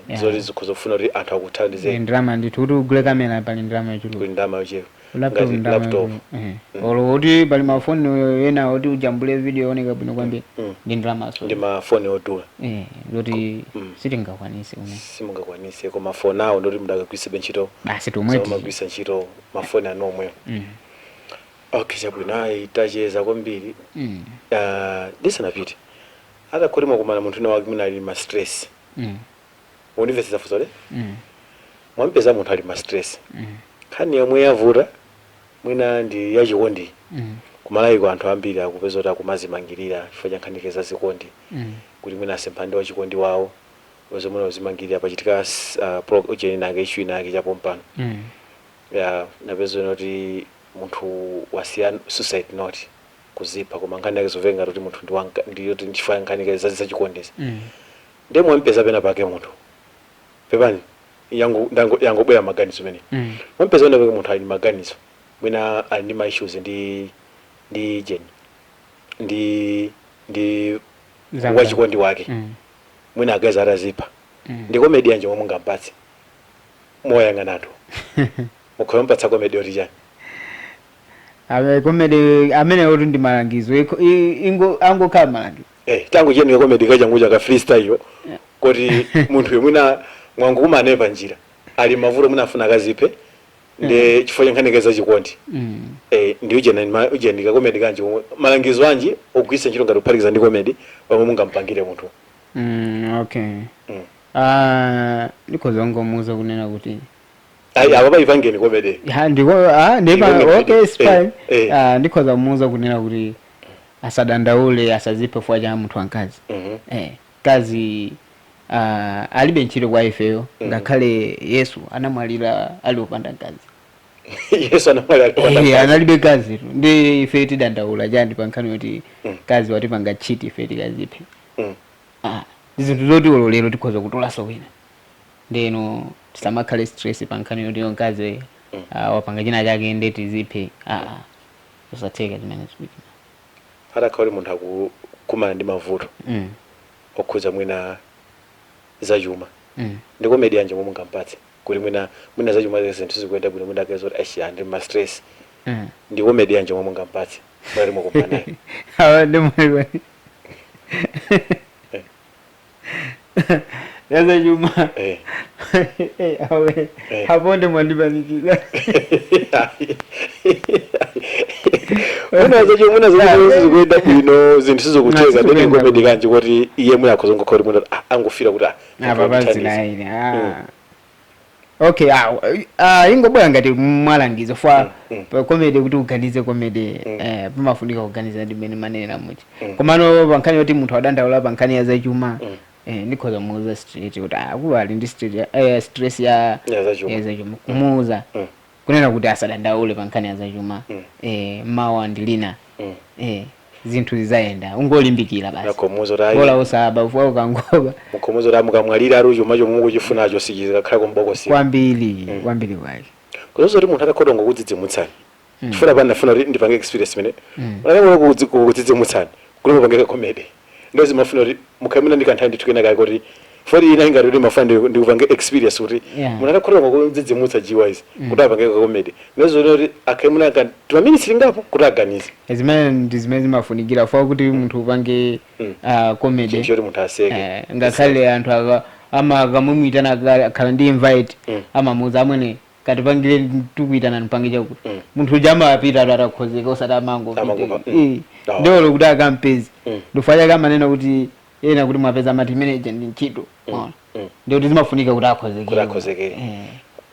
A: Yeah. Zoti zikhoza kufuna kuti anthu akuthandizeni.
B: Ndalama ndithu, kuti ugule kamera pali ndalama yochuluka.
A: Kuli ndalama yochepa?
B: Laptop,
A: Ngati
B: ndalama
A: laptop.
B: yochuluka. Olo kuti pali mafoni ena oti ujambule video yooneka bwino kwambiri, ndi ndalamaso.
A: Ndi mafoni odula.
B: Zoti sitingakwanise kumene.
A: Simungakwanise, koma for now ndoti mudakagwiritsabe ntchito
B: Basi tomweti.
A: Zomagwiritsa ntchito mafoni anu omwewo. Okay, chabwino, ayi, tacheza kwambiri. Ndisanapite, atakhoti mwakumana munthu wina wake mwina ali ma stress, undimvetsetsa funso le?
B: Mm.
A: Mwampeza munthu ali ma stress, nkhani yomwe yavuta mwina ndi yachikondi. Kumalayiko anthu ambiri akupeza kuti akumazimangirira chifukwa cha nkhani za zikondi, kuti mwina asempha ndi wachikondi wawo, upeza mwina uzimangirira, pachitika ujeni nake, issue inake chapompano, ya, napeza kuti munthu wasiya suicide note, kuzipha, koma nkhani yake zomveka ngati kuti munthu ndi ndiyoti chifukwa nkhani za zachikondezi. Ndiye mwampeza pena pake munthu, pepani, yangobwera maganizo mene, mwampeza pena pake munthu ali ndi maganizo, mwina ali ndi ma issues ndi jeni ndi
B: Zanga.
A: wachikondi wake, mwina agaza atazipha, ndi comedy yanji momwe mungampatse moyang'ana anthu? Mukhoza mpatsa comedy yoti chani?
B: Ame comedy amene oti ndi malangizo, ingo angokhala malangizo.
A: Tangu cheni comedy kachangu ka freestyle, kuti munthu mwina mwangukumane pa njira ali mavuto, mwina afuna akaziphe ndi chifukwa cha nkhani za chikondi, ndi ujeni ujeni ka comedy kanji omwe malangizo anji ogwiritsa ntchito ngati kuphatikiza ndi comedy pamwe mungampangire munthu?
B: Okay. Ah, ndikhoza ngomuuza kunena kuti
A: Ayi, apa paipangeni comedy.
B: Ya, ndiko, ah, ndipa.
A: Iwe
B: Okay, it's fine. Ah, ndikhoza kumuuza kunena kuti asadandaule, asaziphe chifukwa cha munthu wamkazi. Kazi alibe ntchito kwa ifeyo. Ngakhale Yesu anamwalira ali wopanda mkazi.
A: Yesu anamwalira ali wopanda mkazi.
B: Analibe kazi tu, ndi ife tidandaula chani pa nkhani yoti kazi watipanga cheat, ife tikaziphe? Ah, ndi zinthu zoti olo lero tikhoza kutolanso wina, ndeno tisamakhale stress pa nkhani yoti mkazi wapanga china chake nde tiziphe. Ah, zosatheka zimene zikuti.
A: Atakhala kuti munthu akukumana ndi mavuto okhudza mwina zachuma, ndi comedy yanji momwe mungampatse kuti mwina zachuma zinthu zikuyenda bwino, mwina akaza kuti ashi ndi ma stress, ndi comedy yanji momwe mungampatse mwati mukumana naye?
B: Awa ndi mwe yazachuma. Awe, apo ndi mwandipanikiza.
A: Mwina zachuma, mwina zachuma zikuyenda bwino, zinthu sizikutheka, ndi
B: Sizikuyenda
A: comedy
B: bwino.
A: kanji kuti iye mwina akhoza ngokhala kuti mwina angofira kuti
B: Apa
A: muthandize.
B: pazinaine, ah. Okay, ah, ingobwera ngati mwalangizo fwa pa comedy, kuti uganize comedy, pamafunika kuganiza ndi mmene manenera muchi. Komano pa nkhani yoti munthu adandaula pa nkhani ya zachuma, Ndikhoza kumuuza straight kuti akulu ali ndi stress ya
A: Ya zachuma.
B: Ya zachuma, kumuuza kunena kuti asadandaule pa nkhani ya zachuma. Mawa ndi lina. Zinthu zizayenda, ungolimbikira basi.
A: Nakhomuza kuti
B: Bola
A: ayi
B: usaba ufuwa ukangoba.
A: Mukhomuza kuti mukamwalira ari chuma chomwe mukuchifunacho sichikakhala kumbokosi.
B: Kwambiri, kwambiri kwake.
A: Kuzozo kuti munthu atakhoda ngokudzidzimutsani, chifukwa pana ndafuna kuti ndipange experience imene unakangona kudzidzimutsani kuti mupange ka comedy, ndo zimafuna kuti mukhamina ndi kanthawi ndithu kenaka kuti foti ina ingati kuti mafuna ndikupange experience kuti munthu atakhoda ngokudzidzimutsa G-Wise kuti apange ka comedy, ndozoti kuti akhamina ka timaminitsi tingapo kuti aganize.
B: Zimene ndi zimene zimafunikira fuwa kuti munthu upange comedy.
A: Chinthu choti munthu aseke.
B: Ngakhale anthu ama akamumwitana, akhala ndi invite, amamuuza, "Amwene, katipangire, tikuitana mpange chakuti." Munthu uja amapita atakhozeka, osati
A: Amangopa,
B: amangopita.
A: Oh.
B: Ndiolo kuti akampezi. Ndifukwa chake amanena kuti ena kuti mwapeza amati manager ndi ntchito. Maona? Ndikuti zimafunika kuti akhozekere.
A: Kuti akhozekere.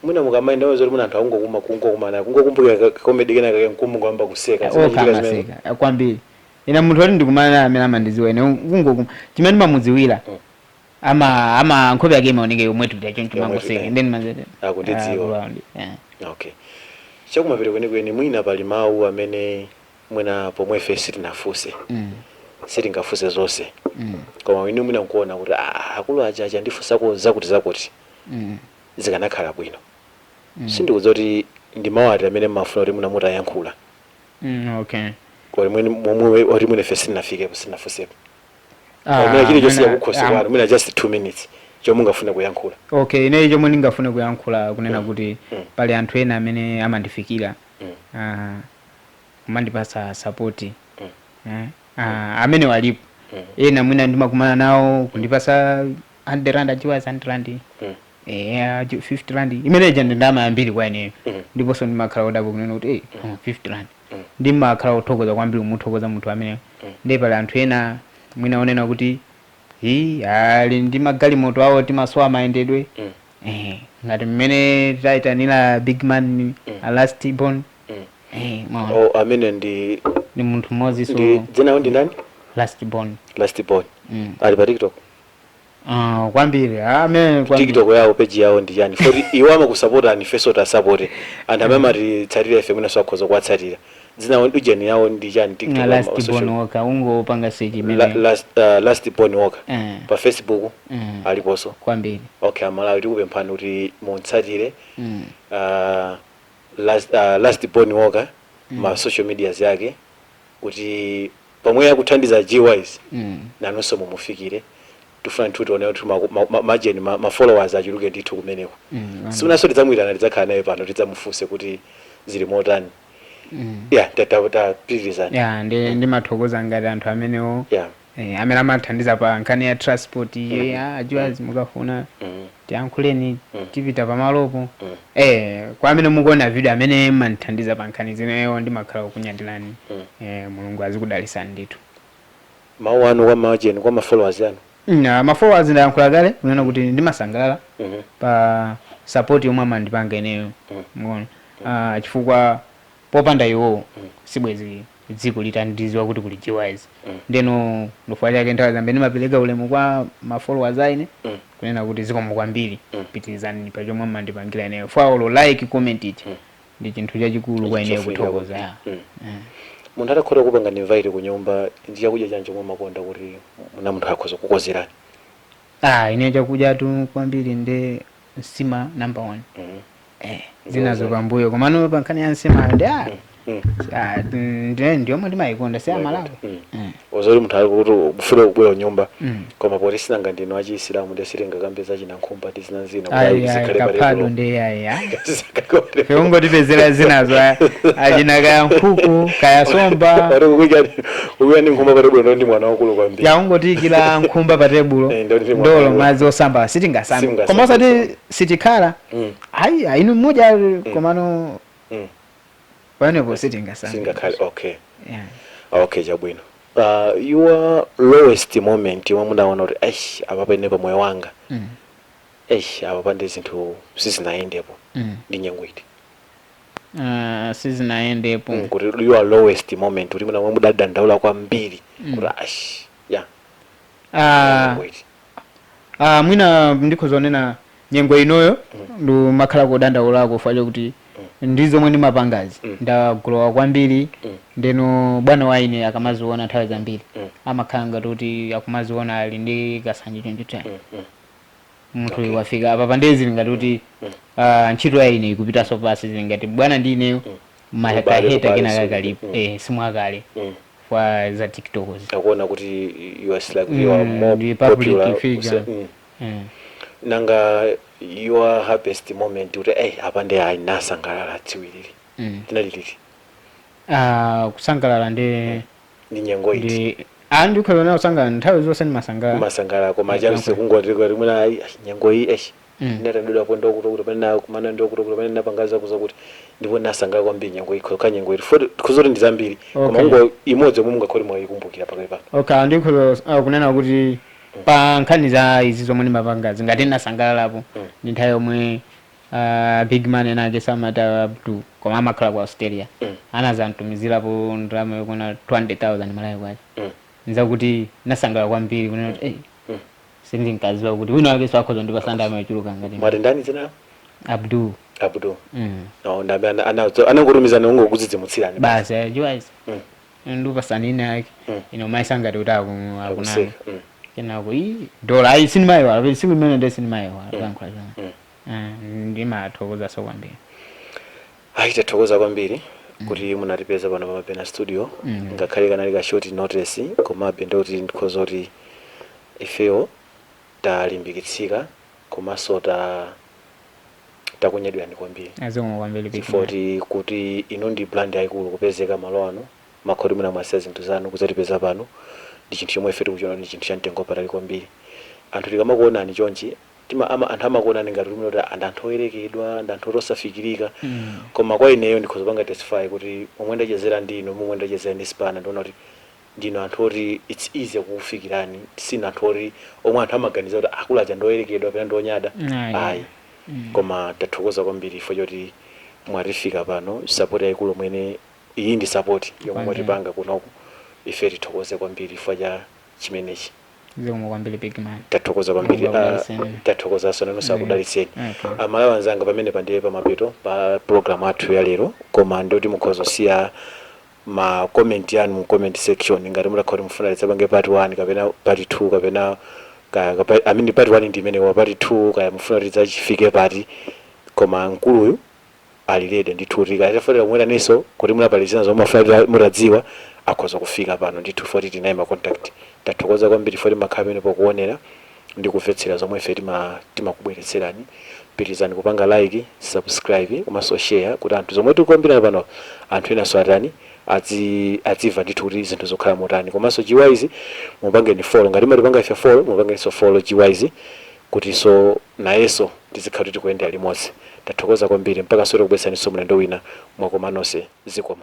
A: Mwina mukamayenda zoti muna anthu akungokuma kungokumana kungokumbukira ka comedy kena kake nkumungomba kuseka.
B: Okha.
A: Zimachitika zimene.
B: Amaseka kwambiri. Ine munthu oti ndikumana naye amene amandidziwa ine, kungokuma chimene ndimamudziwira, ama nkhope yake imaoneka yomwe tulira choncho,
A: Yomwe
B: mangoseka.
A: tulira.
B: Then mazete
A: Akundidziwa. Okay, chakumapeto kwenikweni, mwina pali mawu amene mwina pomwe ife sitinafunse, sitingafunse zonse, koma inu mwina nkuona kuti, "Ah, akulu aja aja ndifunsako zakuti zakuti, zikanakhala bwino." Sindikudziwa kuti ndi mawu ati amene mmafuna kuti mwina mutayankhula.
B: Okay.
A: Kodi mwene momwe oti mwina ife sitinafikepo, sitinafunsepo,
B: Ah,
A: mwina chilichonse chakukhosi kwanu, mwina just 2 minutes chomwe mungafune kuyankhula.
B: Okay, ine chomwe ndingafune kuyankhula kunena kuti pali anthu ena amene amandifikira, kumandipasa support. Amene walipo ena mwina ndimakumana nawo kundipasa 100 rand, achiwa 100 rand, 50 rand, imeneja ndi ndalama yambiri kwa ineyo. Ndiponso ndimakhala odabwa kunena kuti 50 rand. Ndimakhala othokoza kwambiri, kumuthokoza munthu ameneyo. Ndiye pali anthu ena mwina onena kuti hi ali ndi magalimoto awo, timasowa mayendedwe, ngati mmene tayitanira big man, Last Born. Mwaona.
A: Oh, amene ndi
B: Ndi munthu mmodzi so.
A: Ndi dzina ndi ndani?
B: Last Born.
A: Last Born. Ali pa TikTok?
B: Ah, kwambiri amene kwambiri.
A: TikTok yawo, page yawo ndi chani? Foti iwo amakusapota, ifenso tasapote anthu amene amatitsatira ife, mwina akhoza kuwatsatira. Dzina ujeni yawo ndi chani, TikTok?
B: Last
A: social-
B: Born Walker, ungopanga search imene.
A: Last Born Walker. Pa Facebook? Aliponso?
B: Kwambiri.
A: Okay, Amalawi, tikupemphani kuti mutsatire Last Born Walker ma social medias yake, kuti pomwe akuthandiza G-Wise, nanunso mumufikire. Tifuna ndithu tione kuti majeni ma followers achuluke ndithu kumeneko. Simunanso tidzamuyitana, tidzakhala naye pano, tidzamufunse kuti zili motani. Yeah, tapitirizani.
B: Ya, ndi ndimathokoza ngati anthu amenewo, amene amathandiza pa nkhani ya transport. Ajiwazi mukafuna tiyankhuleni, tipita pamalopo. Kwa amene mukuona video, amene mmandithandiza pa nkhani zineyo, ndimakhala kukunyadirani. Mulungu azikudalisani ndithu.
A: Mawu anu kwa majeni, kwa ma followers anu?
B: Ma followers ndayankhula kale kunena kuti ndimasangalala pa support yomwe amandipanga ineyo. Muona, chifukwa popanda iwowo sibwezi dziko litandiziwa kuti kuli G-Wise. Ndeno ndifukwa chake nthawi zambiri ndimapereka ulemu kwa ma followers aine, kunena kuti zikomo kwambiri, pitirizani pa chomwe mmandipangira ineyo. Follow, like, comment ichi ndi chinthu chachikulu kwa ineyo,
A: Chofunika.
B: kuthokoza ya.
A: Munthu atakhoza kupanga invite ku nyumba, ndi chakudya chanji chomwe makonda kuti muna munthu akhoza kukozerani?
B: Ah, ine chakudya tu kwambiri ndi nsima number one. Zinazo pambuyo, komano pa nkhani ya nsima ndi ndiyomwe ndimayikonda, si Amalawi.
A: Ozoti munthu ali kuti kufuna kubwera kunyumba, koma poti sinanga ndinu achisilamu, ndi sitingakambe zachinankhumba ndi zina zina kuti
B: Ayi,
A: ayi,
B: ayi,
A: zikhale pa
B: kaphado
A: tebulo.
B: ndi ayi, ayi.
A: Zikhale pa tebulo.
B: Fe ungotipezera zinazo, achina kaya nkhuku, kaya somba.
A: Ori kukuya ndi nkhumba pa tebulo, ndi mwana wakulu kwambiri.
B: Ya, ungotiyikira nkhumba pa tebulo,
A: Eh, ndo ndi mwana
B: ndolo
A: wakulu.
B: madzi osamba sitingasambe.
A: Simungasambe.
B: Koma osati sitikhala, ayi, ayi, inu mmoja, komano pamenepo sitingasambe.
A: Singakhale, okay.
B: Yeah.
A: Okay, chabwino. Your lowest moment yomwe mudaona kuti, "Eish, apa pene pa moyo wanga, eish, apa pande zinthu sizinayendepo," ndi nyengo iti?
B: Sizinayendepo.
A: Kuti your lowest moment, kuti mwina mwe mudadandaula kwambiri, kuti ash, ya, nyengo iti?
B: Ah, mwina ndikhozonena nyengo inoyo ndimakhala kudandaulako chifukwa kuti ndi zomwe ndimapangazi ndagulowa kwambiri. Ndeno bwana wa ine akamaziona nthawi zambiri amakhala ngati kuti akumaziona ali ndi kasanje choncho chani, munthu wafika apa pandezi ngati kuti ntchito ya ine ikupitanso pasi, zili ngati bwana ndi ineyo makaheta
A: ubale
B: kena kakalipo simwakale kwa za TikTok.
A: Akuona kuti you are like you are more
B: ndi public
A: popular
B: figure.
A: Nanga your happiest moment kuti apa ndi ayi nasangalala tsiwiriri tinali liti?
B: Ah, kusangalala ndi
A: Ndi nyengo iti?
B: Ndi ndikhoza kusangalala nthawi zonse, ndimasangalala.
A: Masangalala, koma chapse kungoti kuti mwina ayi nyengo iyi ndinatandidwapo ndokuti kuti pamene kumana ndokuti kuti pamene napanga zakuza kuti ndipo nasangalala kwambiri nyengo iyi kha nyengo iyi foti kuzoti ndi zambiri, koma ungo imodzi yomwe mungakhale mwayikumbukira pakali pano.
B: Okay, ndikhoza kunena kuti pa nkhani za izi zomwe ndimapangazi, ngati ndinasangalalapo ndi nthawi yomwe big man enake samata Abdu, koma amakhala ku Australia, anazantumizirapo ndalama yokwana 200,000 Malawi kwacha. Nzakuti nasangalala kwambiri kunena kuti sindinkaziwa kuti wina wake akhoza ndipasa ndalama yochuluka ngati
A: Mwati ndani dzina?
B: Abdu.
A: Abdu. No, ndambe anangotumizana ungokudzidzimutsirani.
B: Basi, ajiwazi ndupasani ina yake ino maisangati kuti akunama.
A: Akuseka.
B: Kenako i dola ayi sinimayiwala siku limene ndi sinimayiwala kuyankhula chona. Ndimathokoza so kwambiri.
A: Ayi, tathokoza kwambiri kuti munatipeza pano pa Mapena Studio. Ngakhale kanali ka short notice, komabe ndikuti ndikhoza kuti ifeyo talimbikitsika komanso takunyadwirani kwambiri.
B: Azomwe kwambiri, big
A: Chifukwa
B: man.
A: kuti inu ndi brand yayikulu, kupezeka malo ano makhoti mwina mwasiya zinthu zanu kudzatipeza pano ndi chinthu chomwe ife tikuchiona ndi chinthu cha mtengo wapatali kwambiri. Anthu tikamakuonani chonchi tima ama anthu amakuonani ngati kuti ndi anthu oyerekedwa, ndi anthu osafikirika, koma kwa ineyo ndikhoza panga testify kuti momwe ndachezera ndi inu, momwe ndachezera ndi Spana, ndiona kuti ndinu anthu oti it's easy kukufikirani. Sinu anthu oti omwe anthu amaganiza kuti akulu aja ndoyerekedwa kapena ndonyada.
B: Ayi.
A: Ayi, koma tathokoza kwambiri ifo choti mwatifika pano, support yayikulu mwene iyi ndi support yomwe mwatipanga kunoku. Ife tithokoze kwambiri ifo cha chimenechi.
B: Zomwe kwambiri, big man.
A: Tathokoza kwambiri.
B: Mulungu akudalitseni.
A: Tathokozanso nanunso, akudalitseni.
B: Okay.
A: Amalawi anzanga, pamene pandiye pamapeto pa program athu ya lero, koma ndikuti mukhoza kusiya ma comment yanu mu comment section ngati mutakhala kuti mufuna tidzapange part 1 kapena part 2 kapena I mean, part 1 ndi imene wa part 2, kaya mufuna kuti tidzachifike pati. Koma mkuluyu ali ready ndithu kuti kaya tafanira kumweraninso kuti munapalizina zomwe mafuna mutadziwa, akhoza kufika pano ndithu foti tinaye ma contact. Tathokoza kwambiri foti makhala pamene pokuonera ndi kumvetsera zomwe ife timakubweretserani. Pitirizani kupanga like, subscribe komanso share kuti anthu zomwe tikukambirana pano anthu enanso atani, adzimva ndithu kuti zinthu zokhala motani. Komanso Gwise mupangeni follow. Ngati matipanga ife follow, mupangenso follow Gwise kuti so nayenso tizikhala kuti tikuyendera limodzi. Tathokoza kwambiri mpaka sore kubweretsaninso mlendo wina. Mwakoma nonse, zikomo.